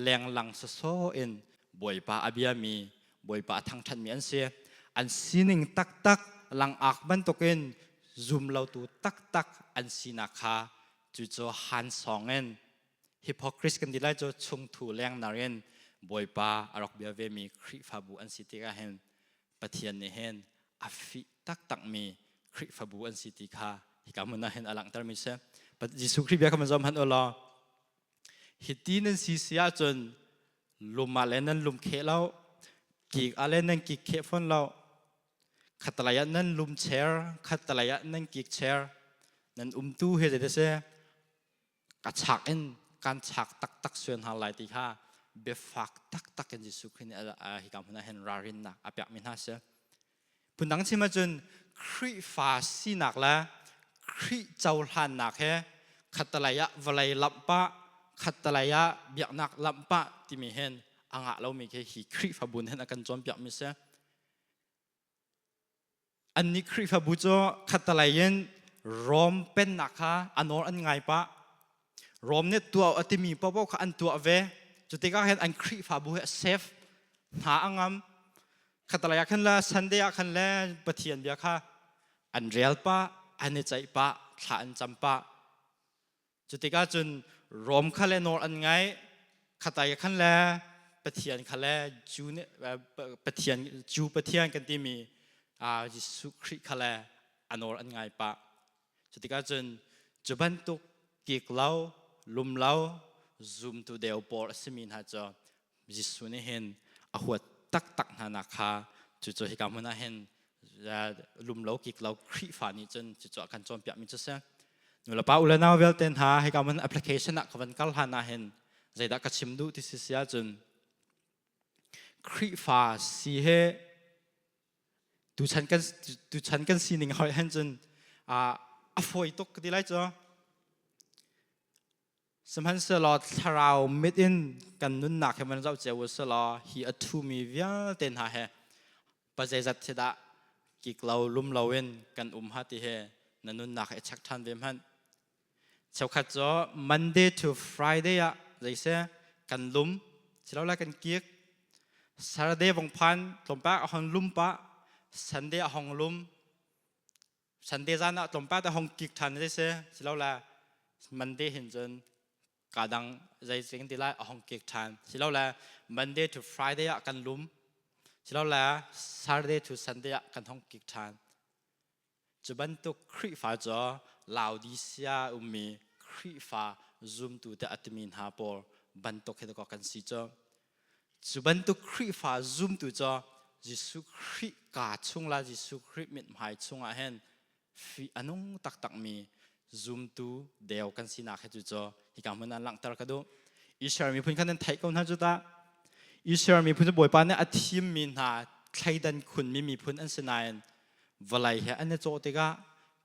Speaker 1: lenglang sawsawh in Bawipa a biami, Bawipa a thangṭhatmi an si. An sining taktak langak bantukin zumlotu taktak an sinak kha cucu han sawng in hypocrites kan ti lai cu chungthu lengnar in Bawipa a rak bia vemi Khrihfabu an si tikah hin Pathian nih hin a fih taktakmi Khrihfabu an si ti kha hika hmun ah hin a langhtermi si. Jesuh Khrih bia kha van zoh hmanh u law hiti nan si si ahcun lum ah le nan lum kheh lo, kik ah le nan kik kheh fawn lo, khatalei ah nan lum chair, khatalei ah nan kik chair, nan umtu he zei si ka chak in kan chak taktak suan hna lai ti kha biafak taktak in Jesuh Khrih nih hika hmun ah hin ralrinnak a pekmi hna si. Phundang chim ahcun Khrihfa sinak le Khrih cohlannak he khattalei ah vawlei lamh pah, khattalei ah biaknak lamh pah timi hin a ngah lomi khi hi Khrihfabu nih hin a kan cawnpiakmi si. Annih Khrihfabu cu khattalei in Rom pennak kha a nawl an ngai pah. Rom nih tuah a timi paohpaoh kha an tuah ve. Cu tikah hin an Khrihfabu hi a safe, hna a ngam. Khattalei ah khan le Sunday ah khan le Pathian bia kha an rel pah, an i ceih pah, thla an cam pah. Cu tikah cun Rom kha le nawl an ngaih, khatai khan le Pathian kha le Jew nih Pathian Jew Pathian kan timi Jesuh Khrih kha le a nawl an ngai pah. Cu tikah cun cu bantuk kik lo, lum lo, zumtu deu pawl a simi hna cu Jesuh nih hin a huat taktak hna nak kha cucu hika hmun ah hin lum lo kik lo Khrihfa nih cun cucu a kan cawnpiakmi cu si. Nulepa u le nau vialte hna hika hmun application ah ka van kal hlan ah hin zeidah ka chim duh ti si si ahcun Khrihfa si he tuchan kan sining hoi hen cun a fawi tuk ka ti lai cu. Sihmanhsehlaw thlarau mit in kan nunnak hi van zoh cio u silaw hi a ṭhumi vialte hna he pazeizat hi dah kik lo lum loin kan um ha ti hi na nunnak hi check ṭhan ve hmanh. Cheukhat cu Monday to Friday ah zeiseh kan lum silole kan kik. Saturday vong phan tlawmpal a hong lum pah, Sunday a hong lum. Sunday zan ah tlawmpal te hong kik ṭhan zei si silole Monday hin cun ka dang zei kan ti lai a hong kik ṭhan silole Monday to Friday ah kan lum silole Saturday to Sunday ah kan hong kik ṭhan. Cu bantuk Khrihfa cu Laodicea ummi Khrihfa zumtu te a timi hna pawl bantuk hi kan si cu. Cu bantuk Khrihfa zumtu cu Jesuh Khrih kaa chung la Jesuh Khrih mithmai chungah hin fih a nung taktakmi zumtu deu kan sinak he cu cu hika hmun ah langhter ka duh. Israel miphun kha nan theih ko hna cu tah. Israel miphun cu Bawipa nih a thimmi hna thleidan khunmi miphun an si nain vawlei he an i cawh tikah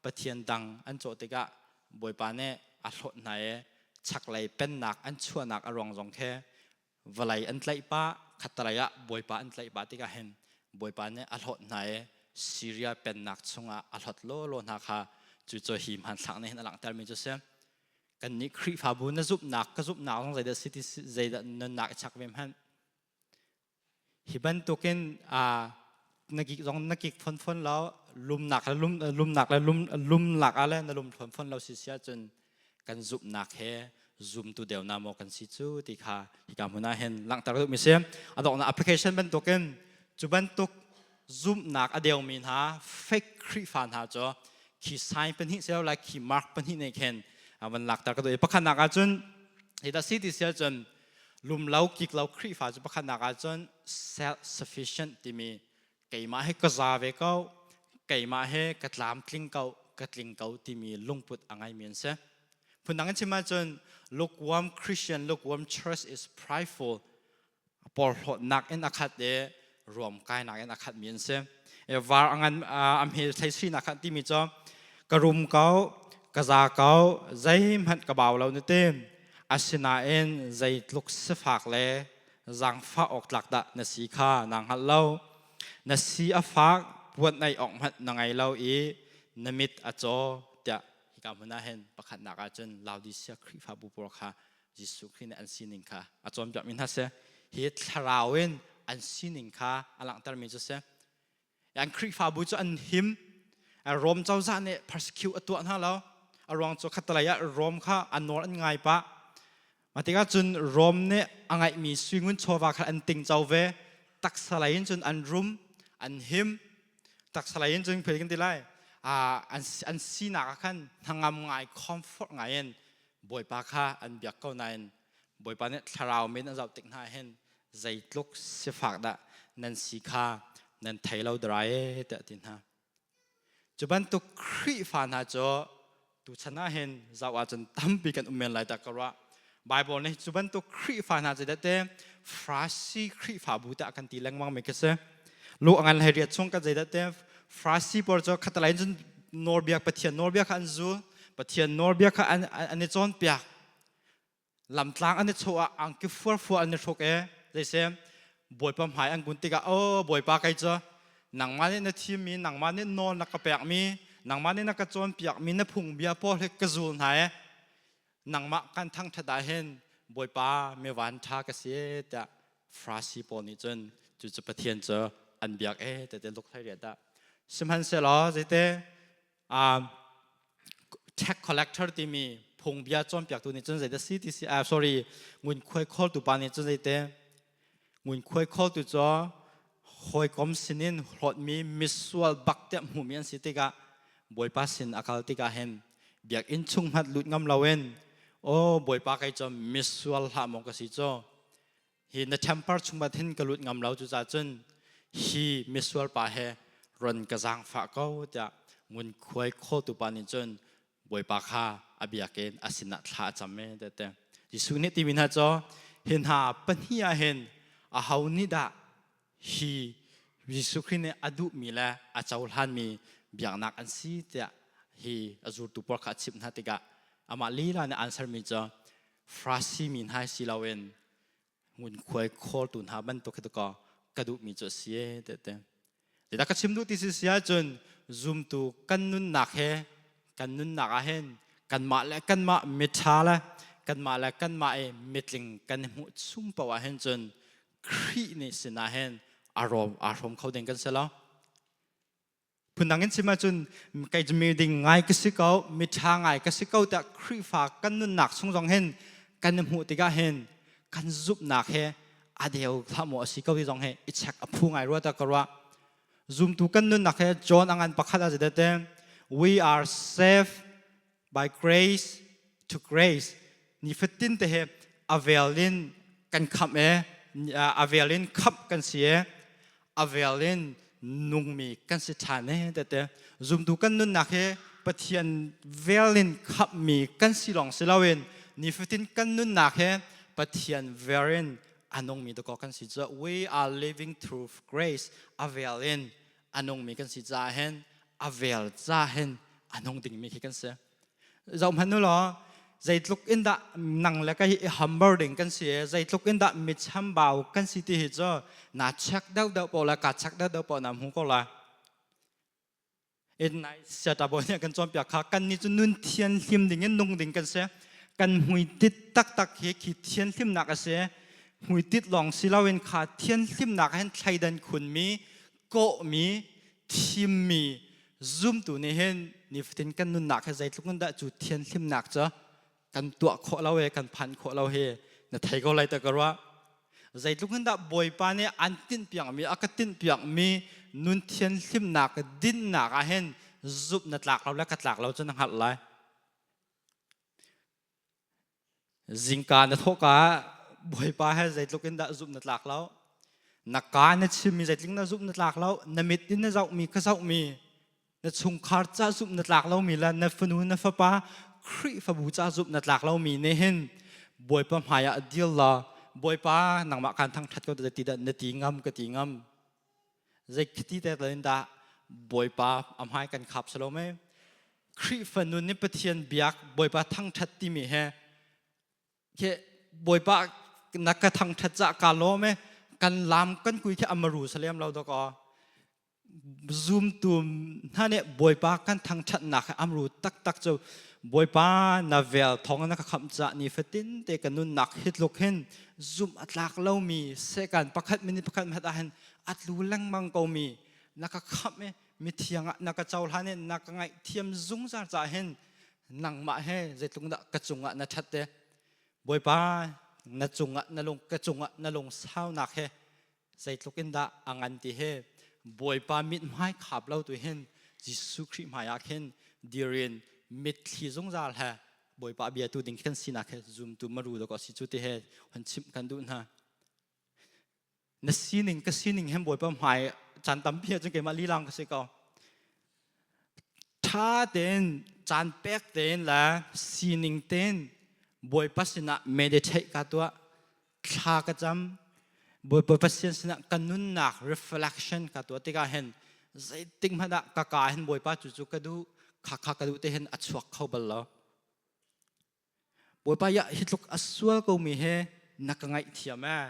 Speaker 1: Pathian dang an cawh tikah Bawipa nih a hlawt hna i chaklei pennak an chuahnak a ruang zong khi vawlei an tlaih pah khattelei ah Bawipa an tlaih pah tikah hin Bawipa nih a hlawt hna i Syria pennak chungah a hlawt lawlaw hna kha cucu hi hmanthlak nih hin a langhtermi cu si. Kannih Khrihfabu na zumhnak ka zumhnak zong zeidah si ti zeidah nunnak i chak ve hmanh. Hi bantukin na kik zong na kik fonfon lo lumnak le lum lumnak le lum lumlak ah le na lum fonfon lo si si ahcun kan zumhnak he zumtu deu na maw kan si cu ti kha hika hmun ah hin langhter duhmi si. A donghnak application bantukin cu bantuk zumhnak a deumi hna fake Khrihfa hna cu khi sign pahnih si lo lai khi mark pahnih nih khin van lakter ka duh i pakhatnak ahcun hi dah si ti si ahcun lumlo kiklo Khrihfa cu pakhatnak ahcun self sufficient timi keimah he ka za ve ko keimah he ka tlamtling ko ka tling ko timi lungput a ngeimi an si. Phundang in chim ahcun lukewarm Christian, lukewarm church is prideful porhlawtnak in a khat i ruamkainak in a khatmi an si. Var a ngan a hme thleisinak khat timi cu ka rum ko, ka za ko, zeihmanh ka bau lo na ti. Asinain zeitluk sifak le zaangfah awk tlak dah na si kha naa hngalh lo. Na si a fak, puan ei awk hmanh na ngei lo i na mit a caw tiah hika hmun ah hin pakhatnak ahcun Laodicea Khrihfabu pawl kha Jesuh Khrih nih an sining kha a cawnpiakmi hna si. Hi thlarau in an sining kha a langhtermi cu si. An Khrihfabu cu an him. Rom cozah nih persecute a tuah hna lo. A ruang cu khattelei ah Rom kha an nawl an ngai pah. Mah tikah cun Rom nih a ngeihmi suingun chawva kha an tingco ve. Taksa lei in cun an rum, an him. Taksa lei in cun phei kan ti lai. An sinak ah khan hnangam ngai, comfort ngai in Bawipa kha an biak ko nain Bawipa nih thlarau min a zoh tik hna hin zeitluk sifak dah nan si kha nan thei lo dara e tiah a ti hna. Cu bantuk Khrihfa hna cu tuchan ah hin zoh ahcun tampi kan um men lai dah ka ruah. Bible nih cu bantuk Khrihfa hna cu te Farasi Khrihfabu tiah kan ti lengmang mi khi si. Lu a ngan hlei riat chung kan zeidah te Farasi pawl cu khatalai cun nawlbia Pathian nawlbia kha an zul Pathian nawlbia kha an i cawnpiak lamtlang an i chawh ah angki fuarfua an i hruk e zeise Bawipa hmai an kun tikah oh Bawipa kei cu nangmah nih na thimmi nangmah nih nawl na ka pekmi nangmah nih na ka cawnpiakmi na phungbia pawl hi ka zul hna e nangmah kan thangṭhat ah hin Bawipa mi vanṭha ka si tiah Farasi pawl nih cun cucu Pathian cu an biak e tete luk hlei riat dah sihmanhsehlaw zeite tax collector timi phungbia cawnpiaktu nih cun zeidah si ti si sorry ngunkhuai khawltu pa nih cun zeite ngunkhuai khawltu cu hawikom sinin hlawtmi misual bak tiah hmuhmi an si tikah Bawipa sin a kal tikah hin biakinn chung hmanh lut ngam loin aw Bawipa kei cu misual hlah maw ka si cu hi na temper chung bat hin ka lut ngam lo cucaah cun hi misual pa he ron ka zaangfah ko tiah ngunkhuai khawltu pa nih cun Bawipa kha a biakinn a sinah thla a cam e te Jesuh nih timi hna cu hi hna pahnih ah hin aho nih dah hi Jesuh Khrih nih a duhmi le a cohlanmi biaknak an si tiah hi a zultu pawl kha a chimh hna tikah amah lila nih answer mi cu Farasi mi hna si loin ngunkhuai khawltu hna bantuk hi ka ka duhmi cu a si e te Zeidah ka chim duh ti si si ahcun zumtu kan nunnak he kan nunnak ah hin kanmah le kanmah miṭha le kanmah le kanmah i mitling kan i hmuh chung paoh ah hin cun Khrih nih sinah hin a rawm aa hrawm kho ding kan si lo. Phundang in chim ahcun kei cu miding ngai ka si ko, miṭha ngai ka si ko tiah Khrihfa kan nunnak chung zong hin kan i hmuh tikah hin kan zumhnak he a deu hlah maw a si ko ti zong hi i check a phu ngai rua ta ka ruah. Zumtu kan nunnak he John a ngan pakhat ah te we are saved by grace to grace nifatin te he a vel in kan khamh e a vel in khamh kan si e a vel in nungmi kan si ṭhan e tete zumtu kan nunnak hi Pathian vel in khamhmi kan si lawng si loin nifatin kan nunnak he Pathian vel in a nungmi dakaw kan si cu we are living through grace a vel in a nungmi kan si caah hin a vel ca hin a nung dingmi khi kan si zoh hmanh u law zeitluk in dah nang le ka hi i humber ding kan si zeitluk in dah mi chambau kan si ti hi cu na check deuh deuh po la ka check deuh deuh po na hmu ko la in nai siata bo nih kan cawnpiak kha kan ni cu nun thian hlim ding in nung ding kan si. Kan hmuitit taktak hi khi thianhlimnak a si. Hmuitit lawng si loin kha thianhlimnak hin thleidan khunmi, kawhmi, thimmi zumtu nih hin nifatin kan nunnak hi zeitluk in dah cu thianhlimnak cu kan tuah khawh lo i kan phan khawh lo hi na thei ko lai ta ka ruah. Zeitluk in dah Bawipa nih an tinhpiakmi a ka tinhpiakmi nun thianhlimnak dinnak ah hin zumh na tlak lo le ka tlak lo cu na hngalh lai. Zingka na thawhka ah Bawipa he zeitluk in dah zumh na tlak lo. Na kaa na chimmi zeitluk na zumh na tlak lo. Na mit in na zohmi ka zohmi na chungkhar ca zumh na tlak lomi le na fanu na fapa Khrihfabu ca zumh na tlak lomi nih hin Bawipa hmai ah dil law Bawipa nangmah kaan thangṭhat ko ti dah na ti ngam ka ti ngam. Zei khiti te in dah Bawipa a hmai kan khap salo mei? Khrihfa nun nih Pathian biak Bawipa thangṭhat timi he khi Bawipa na ka thangṭhat cah ka lawm e kan lam kan kui khi amaru salem lo dawkaw zumtu hna nih Bawipa kan thangṭhatnak he amru taktak cu Bawipa na vel thawng na ka khamh cah ni fatin te ka nunnak hi tluk hin zumh a tlak lomi sekan pakhat minute pakhat hmat ah hin a tlu lengmang komi na ka khamh i mithiang ah na ka cohlan i na ka ngaihthiam zungzal caah hin nangmah he zeitluk dah ka cungah na ṭhat te Bawipa na cungah na lung ka cungah na lung saunak he zeitluk in dah a ngan ti he Bawipa mithmai khap lo tu hin Jesuh Khrih hmai ah khin dirin mitthli zungzal he Bawipa bia tu ding kan sinak he zumtu maru do ko si cu ti he hon chimh kan duh hna. Na sining ka sining hem Bawipa hmai caan tampi ahcun keimah lilang ka si ko. Ṭha tein caan pek tein le sining tein Bawipa sinah meditate ka tuah thla ka cam Bawipa Pathian sinah ka nunnak reflection ka tuah tikah hin zeitik hmanh ah ka ka hin Bawipa cu cu ka duh kha kha ka duh te hin a chuak kho bal lo. Bawipa ya hi tluk a sual ko mi he na ka ngaihthiam ee.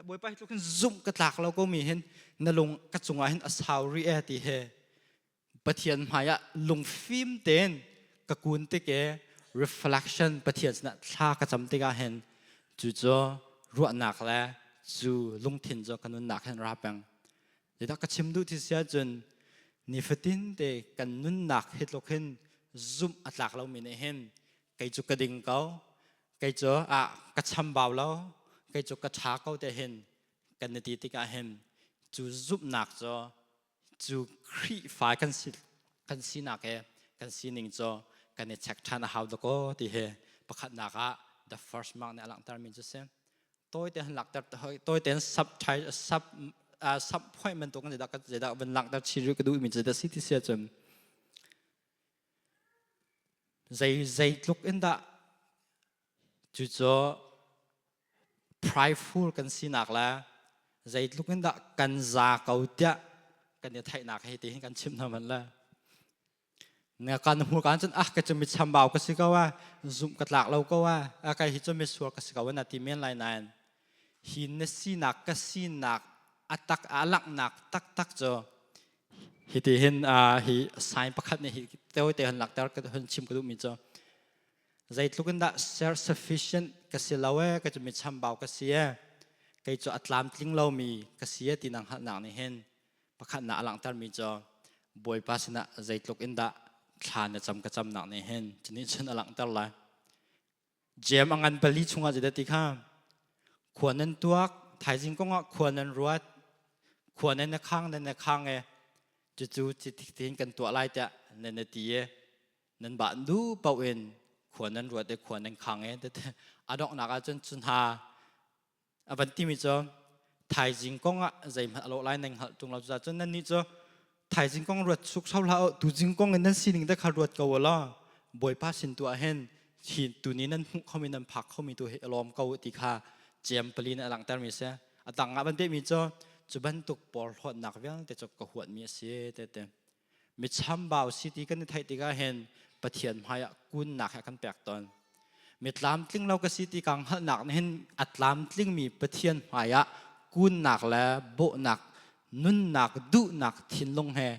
Speaker 1: Bawipa hi tluk hin zumh ka tlak lo ko mi hin na lung ka cungah hin a sau rih ee ti he Pathian hmaiah lungfim tein ka kun tik i reflection Pathian sinah thla ka cam tikah hin cu cu ruahnak le cu lungthin cu ka nunnak hin ra peng. Zeidah ka chim duh ti si ahcun nifatin te kan nunnak hi tluk hin zumh a tlak lomi nih hin kei cu ka ding ko, kei cu ah ka chambau lo, kei cu ka ṭha ko te hin kan i ti tikah hin cu zumhnak cu cu Khrihfa kan si kan sinak he kan sining cu kan i check ṭhan a hau dakaw ti hi pakhatnak ah the first mark nih a langhtermi cu si. Tawi tein langhter tawi tein sub sub sub point bantuk in zeidah zeidah van langhter chin rih ka duhmi cu zeidah si ti si ahcun zei zeitluk in dah cucu prideful kan sinak le zeitluk in dah kan za ko tiah kan i theihnak hei ti hin kan chim hna man le na kan hmur kan cun ah ka cu mi chambau ka si ko a zumh ka tlak lo ko a a kai hi cu mi sual ka si ko na ti men lai nain hi na sinak ka sinak atak a langhnak taktak cu hi ti hin hi sign pakhat nih hi te te han lakter ka hun chim ka duh mi cu Zeitluk in dah self sufficient ka si lo ee, ka cu mi chambau ka si ee, kei cu a tlamtling lomi ka si ee ti na hngalhnak nih hin pakhatnak a langhtermi cu Bawipa sinah zeitluk in dah thla na cam ka camnak nih hin cunih cun a langhter lai. Jeim a ngan pali chungah zeidah ti kha khua nan tuak thaizing kongah khua nan ruat khua nan na khang nan na khang e cucu citik kan tuah lai tiah nan na ti e Nan bah nu paoh in khua nan ruat i khua nan khang i a donghnak ahcun cu hna a van timi cu thaizing kong ah zeihmanh a lawh lai nan hngalh ṭung lo cucaah nannih cu thaizing kong ruat suk hau hlah u tuzing kong in nan sining te kha ruat ko u law Bawipa sin tu ah hin hi tuni nan hmuh khomi nan phak khomi tu hi a lawm ko ti kha cem pali in a langhtermi a si a tang ah van pehmi cu cu bantuk porhlawtnak vialte cu ka huatmi a si te te Mi chambau si ti kan i theih tikah hin Pathian hmaiah kunnak he kan pek tawn. Mi tlamtling lo ka si ti kaa hngalhnak nih hin a tlamtlingmi Pathian hmaiah kunnak le bawhnak, nunnak, duhnak thinlung he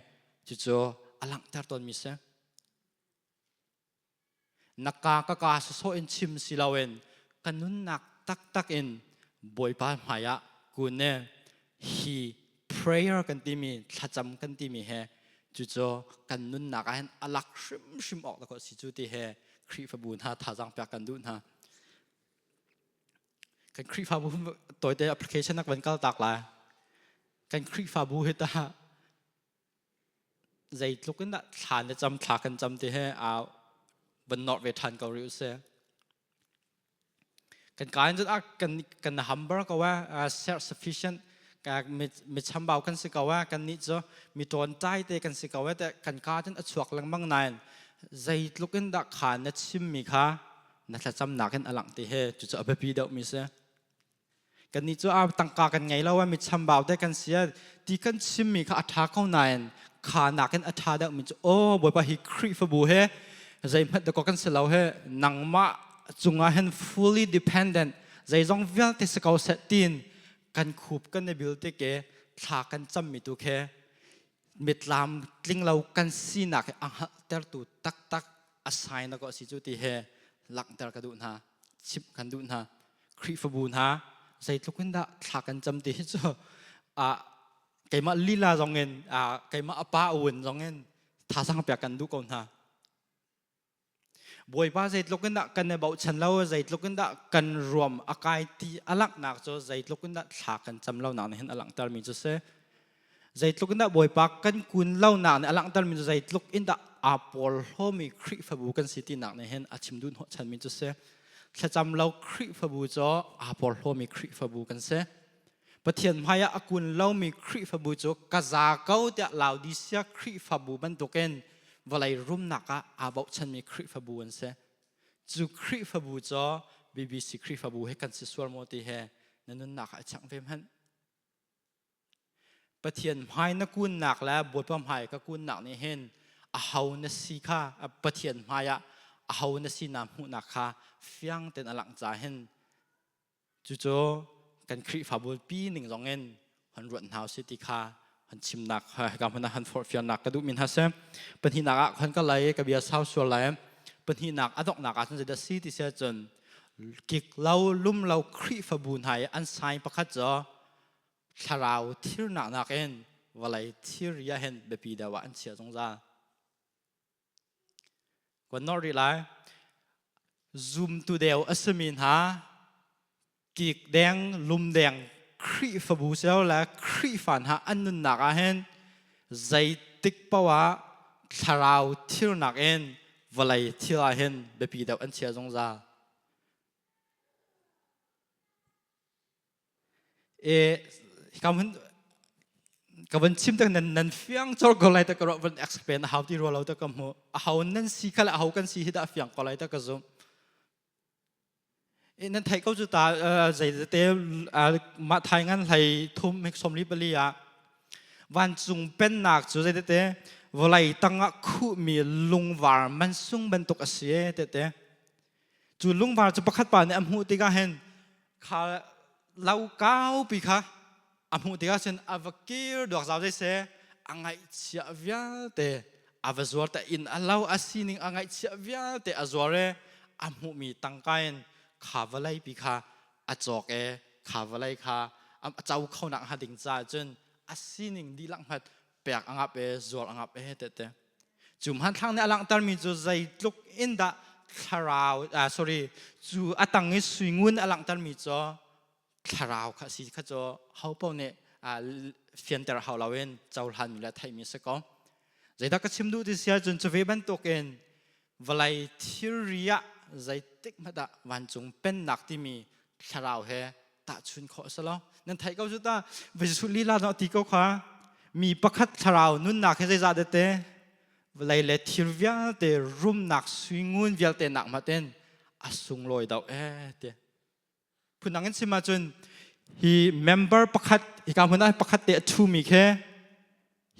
Speaker 1: cucu a langhter tawnmi si. Na ka ka ka sawsawh in chim si loin ka nunnak taktak in Bawipa hmaiah kun ne hi prayer kan timi thlacam kan timi he cucu kan nunnak ah hin a lak hrimhrim awk dakaw si cu ti he Khrihfabu hna thazaang pek kan duh hna. Kan Khrihfabu tawite application nak van kal tak lai. Kan Khrihfabu hi ta zeitluk in dah thla na cam thla kan cam ti he aa van nor ve ṭhan ko rih usih. Kan ka in cun ah kan kan humber ko ah self sufficient mi chambau kan si ko ah kan nih cu mi ṭawnṭai te kan si ko ah te kan ka cun a chuak lengmang nain zeitluk in dah kha na chimmi kha na thlacamnak in a langh ti he cucu a biapi deuhmi si. Kannih cu a tangka kan ngei lo mi chambau te kan si ti kan chimmi kha a ṭha ko nain kha nakin a ṭha deuhmi cu aw Bawipa hi Khrihfabu he zeihmanh dakaw kan si lo he nangmah cungah hin fully dependent zeizong vialte si ko seh tiin kan khup kan i bil te ke thla kan cammi tu khe mitlam tling lo kan sinak hi a hngalhtertu taktak a sign ko a si cu ti he langhter ka duh hna chimh kan duh hna Khrihfabu hna zeitluk in dah thla kan cam ti hi cu keimah lila zong in keimah a pa un zong in thazang pek kan duh ko hna. Bawipa zeitluk in dah kan i bochan lo, zeitluk in dah kan ruam a kai ti a langhnak cu zeitluk in dah thla kan cam lo nak nih hin a langhter mi cu si. Zeitluk in dah Bawipa kan kun lonak nih a langhtermi cu zeitluk in dah aa porhlawmi Khrihfabu kan si tinak nih hin a chim duh hnawhchanmi cu si. Thlacam lo Khrihfabu cu aa porhlawmi Khrihfabu kan si. Pathian hmaiah a kun lomi Khrihfabu cu ka za ko tiah Laodicea Khrihfabu bantukin vawlei rumnak ah aa bochanmi Khrihfabu an si. Cu Khrihfabu cu BBC Khrihfabu he kan si sual maw ti he na nunnak ah i chang ve hmanh. Pathian hmai na kunnak le Bawipa hmai ka kunnak nih hin aho na si kha Pathian hmai ah aho na si naa hmuhnak kha fiang tein a langh ca hin cucu kan Khrihfabu pi ning zong in hon ruat hna usih ti kha hon chimnak hika hmun ah hon forhfialnak ka duhmi hna si. Pahnihnak ah hon ka lai ka bia sau sual lai. Pahnihnak a donghnak ah cun zeidah si ti si ahcun kik lo lum lo Khrihfabu hna i an sign pakhat cu thlarau thirnak nakin vawlei thilri ah hin biapi deuh ah an chiah zungzal. Kan nor rih lai. Zumtu deu a simi hna kik deng lum deng Khrihfabu sio le Khrihfa hna an nunnak ah hin zeitik paoh ah thlarau thilnak in vawlei thil ah hin biapi deuh an chia zungzal. E ka hun ka van chim tak nan nan fiang chor ko lai ta ka ro van explain a hau ti ro lo ta ka hmu a hau nan si kha le a hau kan si hi dah fiang ko lai ta ka zum e nan thei ko cu ta zei te ma thai ngan hlei thum hek som li pali ah vancung pennak cu zei te vawlei tangah khuhmi lungvar mansung bantuk a si e te te Cu lungvar cu pakhat pa nih a hmuh tikah hin kha lo kaupi kha a hmuh tikah cun a va kir duak zau zeiseh a ngaihchiah vialte a va zuar te inn a lo a sining a ngaihchiah vialte a zuar i a hmuhmi tangka in kha vawlei pi kha a cawk i kha vawlei kha a co kho nak hnga ding caah cun a sining dihlak hmat pek a ngap e zuar a ngap e tete cu hmanthlak nih a langhtermi cu zeitluk in dah thlarau sorry cu a tang i suingun a langhtermi cu thlarau kha si kha cu ho paoh nih fianter hau loin cohlanmi le theihmi si ko zeidah ka chim duh ti si ahcun cu ve bantukin vawlei thilri ah zeitik hmanh ah vancung pennak timi thlarau he tahchun khawh a si lo nan theih ko cu ta Jesuh lila no ti ko kha mi pakhat thlarau nunnak he zeizah te vawlei le thil vialte rumnak suingun vialte nak hmatin a sunglawi deuh eh ti phundang in chim ahcun hi member pakhat hika hmun ah pakhat te a ṭhumi khi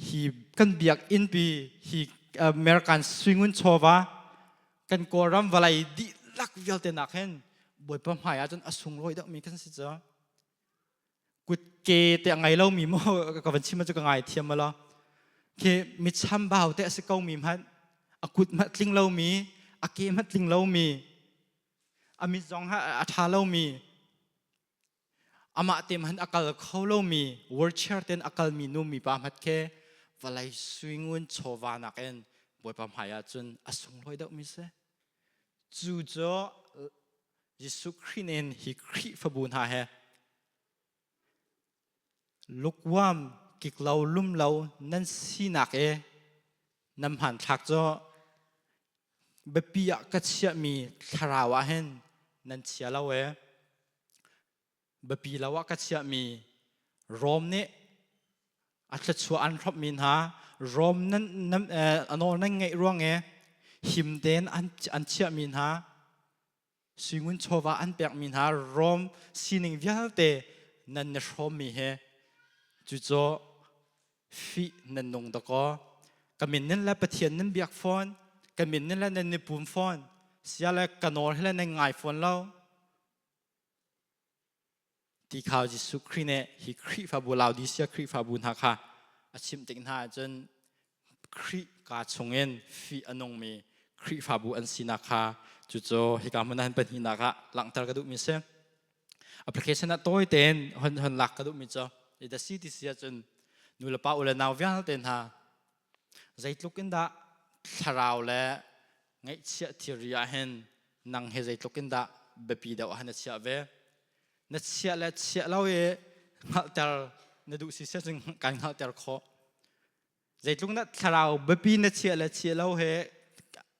Speaker 1: hi kan biakinn pi hi American suingun chawva kan Kawlram vawlei dihlak vialte nak hin Bawipa hmai ahcun a sunglawi deuhmi kan si cu kutke te a ngei lomi maw ka van chim cu ka ngai thiam lo khi mi chambau te a si ko mi hmanh a kut hmanh tling lomi. a ke hmanh tling lomi, a mit zong a ṭha lomi, amah te hmanh a kal kho lomi, wheelchair ten a kalmi nu mipa hmat khi vawlei suingun chawva nakin Bawipa hmai ah cun a sunglawi deuhmi si. Cu cu Jesuh Khrih in hi Khrihfabu hna he Lukwam kiklo lumlo nan sinak i nan hmanthlak cu biapi ah ka chiahmi thlarau ah hin nan chia lo ee. Biapi lo ah ka chiahmi Rom nih a thluachuah an hrawmhmi hna Rom nan, nan, a nawl nan ngeih ruang i him tein an chiahmi hna Suingun chawva an pekmi hna Rom sining vialte nan i hrawmmi hi cucu fih nan nung dakaw. Ka min nin le Pathian nan biak fawn, ka min nin le nan i pum fawn, sia le ka nawl hi le nan ngai fawn lo. Ti kha Jesuh Khrih nih hi Khrihfabu Laodicea Khrihfabu hna kha a chimh tik hna ahcun Khrih ka chungin fih a nungmi Khrihfabu an sinak kha cucu hika hmun ah hin pahnihnak ah langhter ka duhmi si. Application ah tawi tein hon hon lak ka duhmi cu the CTC ahcun nu le pa u le nau vialte hna zeitluk in dah thlarau le ngaihchiah thilri ah hin nang he zeitluk in dah biapi deuh ah na chiah ve na chiah le chiah lo i hngalhter na duh si seh cun kan hngalhter khawh zeitluk na thlarau biapi na chiah le chiah lo he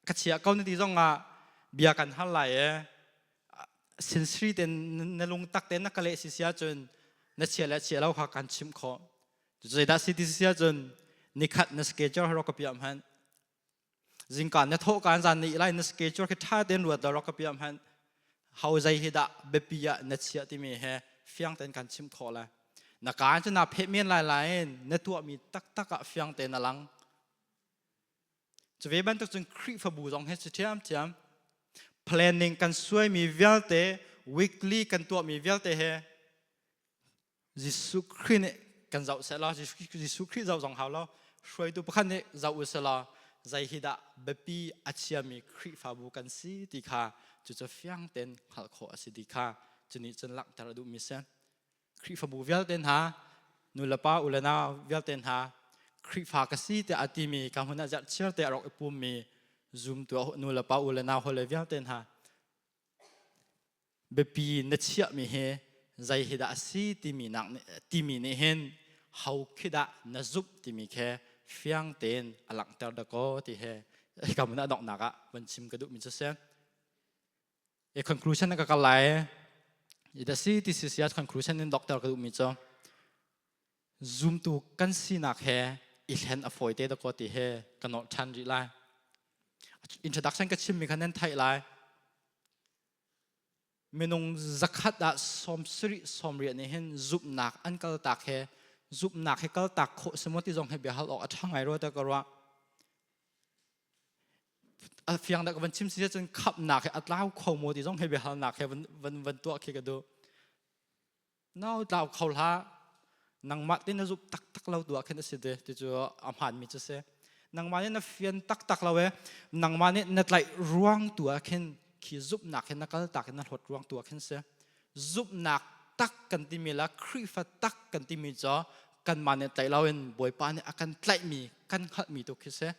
Speaker 1: ka chiah ko na ti zong ah bia kan hal lai e sinsri ten na lung tak ten na ka leh si sia cun na chiah le chiah lo kha kan chimh khawh zeidah si ti si cun nikhat na schedule ro ka piam han Zingka na thawh kaan zan ni lai na schedule khi ṭha tein ruat law rak ka piah hmanh. Ho zei hi dah biapi ah na chiah timi he fiang tein kan chimh khawh lai. Na kaan cu naa pheh men lai lain na tuahmi taktak ah fiang tein a lang. Cu ve bantuk cun Khrihfabu zong hi si ṭhiamṭhiam. Planning kan suaimi vialte, weekly kan tuahmi vialte he Jesuh Khrih nih kan zoh seh law Jesuh Khrih zoh zong hau lo hruaitu pakhat nih zoh u seh law zei hi dah biapi a chiami Khrihfabu kan si ti kha cucu fiang tein hngalh khawh a si ti kha cu nih cun langhter a duhmi si. Khrihfabu vialte hna nulepa u le nau vialte hna Khrihfa ka si tiah a timi ka hmun ah zerhchiar te a rak i pummi zumtu nulepa u le nau hawile vialte hna biapi na chiahmi hi zei hi dah a si timi nak timi nih hin ho khi dah na zumh timi khi fiang tein a langhter dakaw ti he hika mun a donghnak ah van chim ka duhmi cu si. E conclusion ka kal lai i da si ti si sia conclusion in doctor ka duhmi cu zumtu kan sinak he i hlen a fawi te dakaw ti he ka nolh ṭhan rih lai. Introduction ka chimmi kha nan theih lai. Minung zakhat ah 70 sawmriat nih hin zumhnak an kaltak he zumhnak he kaltak khawh si maw ti zong he biahal awk a ṭha ngai rua ta ka ruah. A fiang dah ka van chim si cun khamhnak he a tlau kho maw ti zong he biahalnak he van van van tuah khi ka duh. No tlau kho hlah. Nangmah te na zumh taktak lo tu ah khin a si te ti cu a hmaanmi cu si. Nangmah nih na fian taktak lo e nangmah nih na tlaih ruang tu ah khin khi zumhnak hin na kal tak in na hlawt ruang tu ah khin si. Zumhnak tak kan timi la Khrihfa tak kan timi cu kanmah nih tlaih loin Bawipa nih a kan tlaihmi kan hngalhmi tu khi si.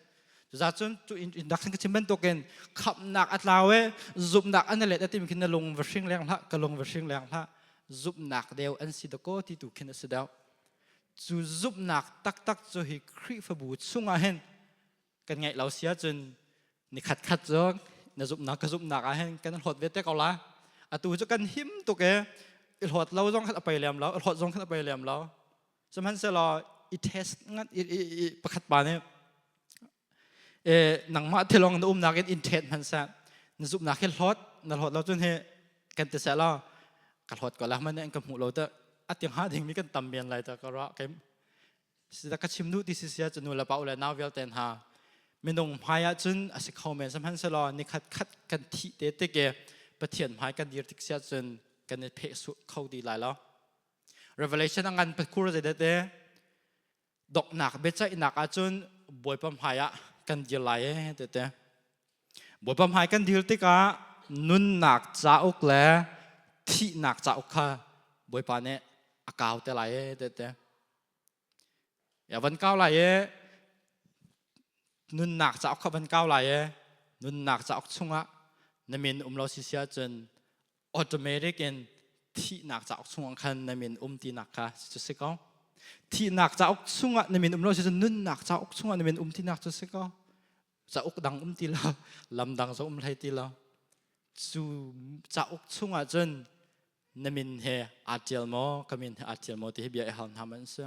Speaker 1: Cuzacun cu inn ka chim bantukin khamhnak a tlau e zumhnak an let a timi khin na lung va hring leng hlah ka lung va hring leng hlah zumhnak deu an si dakaw ti tu khin a si deuh. Cu zumhnak taktak cu hi Khrihfabu chungah hin kan ngaih lo si ahcun ni khat khat cu na zumhnak ka zumhnak ah hin kan hlawt ve te ko la. Atu cu kan him tuk e i hlawt lo zong khan a pei lem lo, i hlawt zong khan a pei lem lo. Sihmanhsehlaw i test ngan i pakhat pa nih e nangmah thilong na umnak in in thet hmanh seh na zumhnak hi hlawt na hlawt lo cun hi kan ti seh law ka hlawt ko la man in ka hmuh lo te a tiang ha ding mi kan tam men lai ta ka ra kai sida ka chim nu ti si sia cu nu le pa u le nau vialte hna minung hmai ah cun a si kho men sihmanhsehlaw nikhat khat kan thih te tik e Pathian hmai kan dir tik sia cun kan i pheh su kho di lai lo. Revelation a ngan pakur zeidet e doknak biaceihnak ahcun Bawipa hmai ah kan dir lai e tete. Bawipa hmai kan dir tikah nunnak cauk le thihnak cauk kha Bawipa nih a kau te lai e te. Ya van kau lai e nunnak cauk kha van kau lai e nunnak cauk chungah na min um lo si sia cun automatic in thihnak cauk chungah khan na min um tinak kha cu si ko. Thihnak cauk chungah na min um lo si cun nunnak cauk chungah na min um tinak cu si ko. Cauk dang um ti lo, lam dang zong um hlei ti lo. Cu cauk chungah cun na min he aa ṭial maw, ka min he aa ṭial maw ti hi bia i hal hna man si.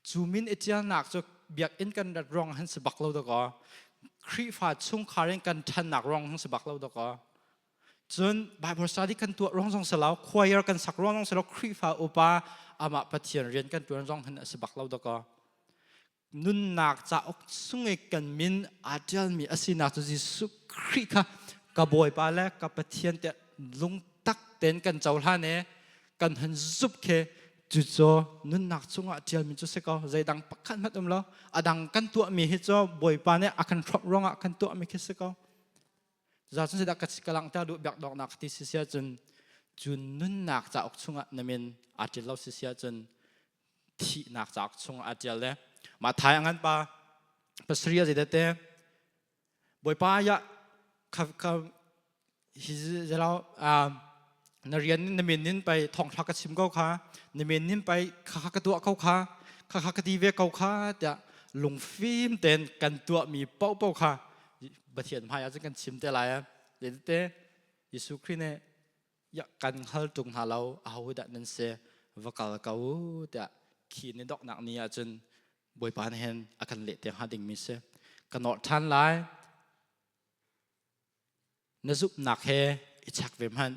Speaker 1: Cu min i ṭialnak cu biakinn kan rat ruang han si bak lo dakaw. Khrihfa chungkhar in kan ṭhannak ruang han si bak lo dakaw. Cun Bible study kan tuah ruang zong si lo, choir kan sak ruang zong si lo, Khrihfa upa amah Pathian rian kan ṭuan zong hin a si bak lo dakaw. Nunnak cauk chung i kan min aa ṭialmi a sinak cu Jesuh Khrih kha ka Bawipa le ka Pathian tiah lungtak tein kan cohlan i kan hun zup khi cucu nunnak chungah ṭialmi cu si ko. Zeidang pakhat hmanh um lo. A dang kan tuahmi hi cu Bawipa nih a kan hrawmh ruangah kan tuahmi khi si ko. Cucaah cun ka langhter duh biak dawknak ti si si ahcun cu nunnak cauk chungah na min aa ṭial lo si si ahcun thihnak cauk chungah aa ṭial le mah thai a ngan pa pasarih a zei te Bawipa ya kha kha hi zelo na rian na min in pei thawngṭha ka chim ko kha na min in pei kha kha ka tuah ko kha kha kha ka ti ve ko kha tiah lungfim tein kan tuahmi paohpaoh kha Pathian hmai ah cun kan chim te lai. Te Jesuh Khrih nih ya kan hngal ṭung hna lo, aho dah nan si, va kal ko u tiah khi ni doknak ni ah cun Bawipa nih hin a kan leh te hnga dingmi si. Ka nawr ṭhan lai. Na zumhnak he i check ve hmanh.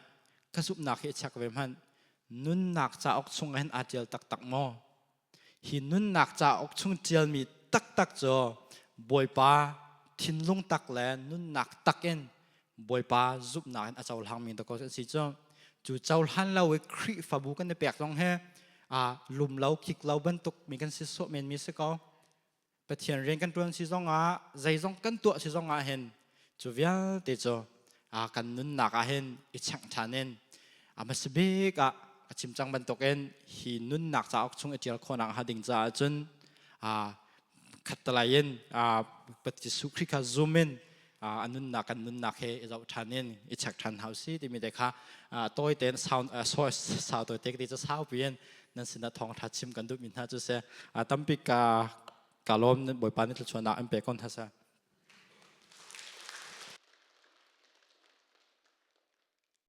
Speaker 1: Ka zumhnak he i check ve hmanh. Nunnak cauk chung ah hin aa ṭial taktak maw? Hi nunnak cauk chung ṭialmi taktak cu Bawipa thinlung tak le nunnak tak in Bawipa zumhnak in a cohlangmi dakaw an si cu. Cu cohlan lo i Khrihfabu kan i pek zong hi lum lo kik lo bantuk mi kan si sawh men mi si ko. Pathian rian kan ṭuan si zongah zeizong kan tuah si zongah hin cu vialte cu kan nunnak ah hin i chengh ṭhan in a hmasa bik ah a chim cang bantukin hi nunnak cauk chung i ṭial khawhnak hnga ding caah cun khattalai in Jesuh Khrih kha zum in a nunnak kan nunnak he i zoh ṭhan in i check ṭhan hau si timi te kha tawi tein sau tawi te ka ti cu saupi in nan sinah thawngṭha chim kan duhmi hna cu si. Tampi ka lawm. Bawipa nih thluachuahnak an pe ko hna seh.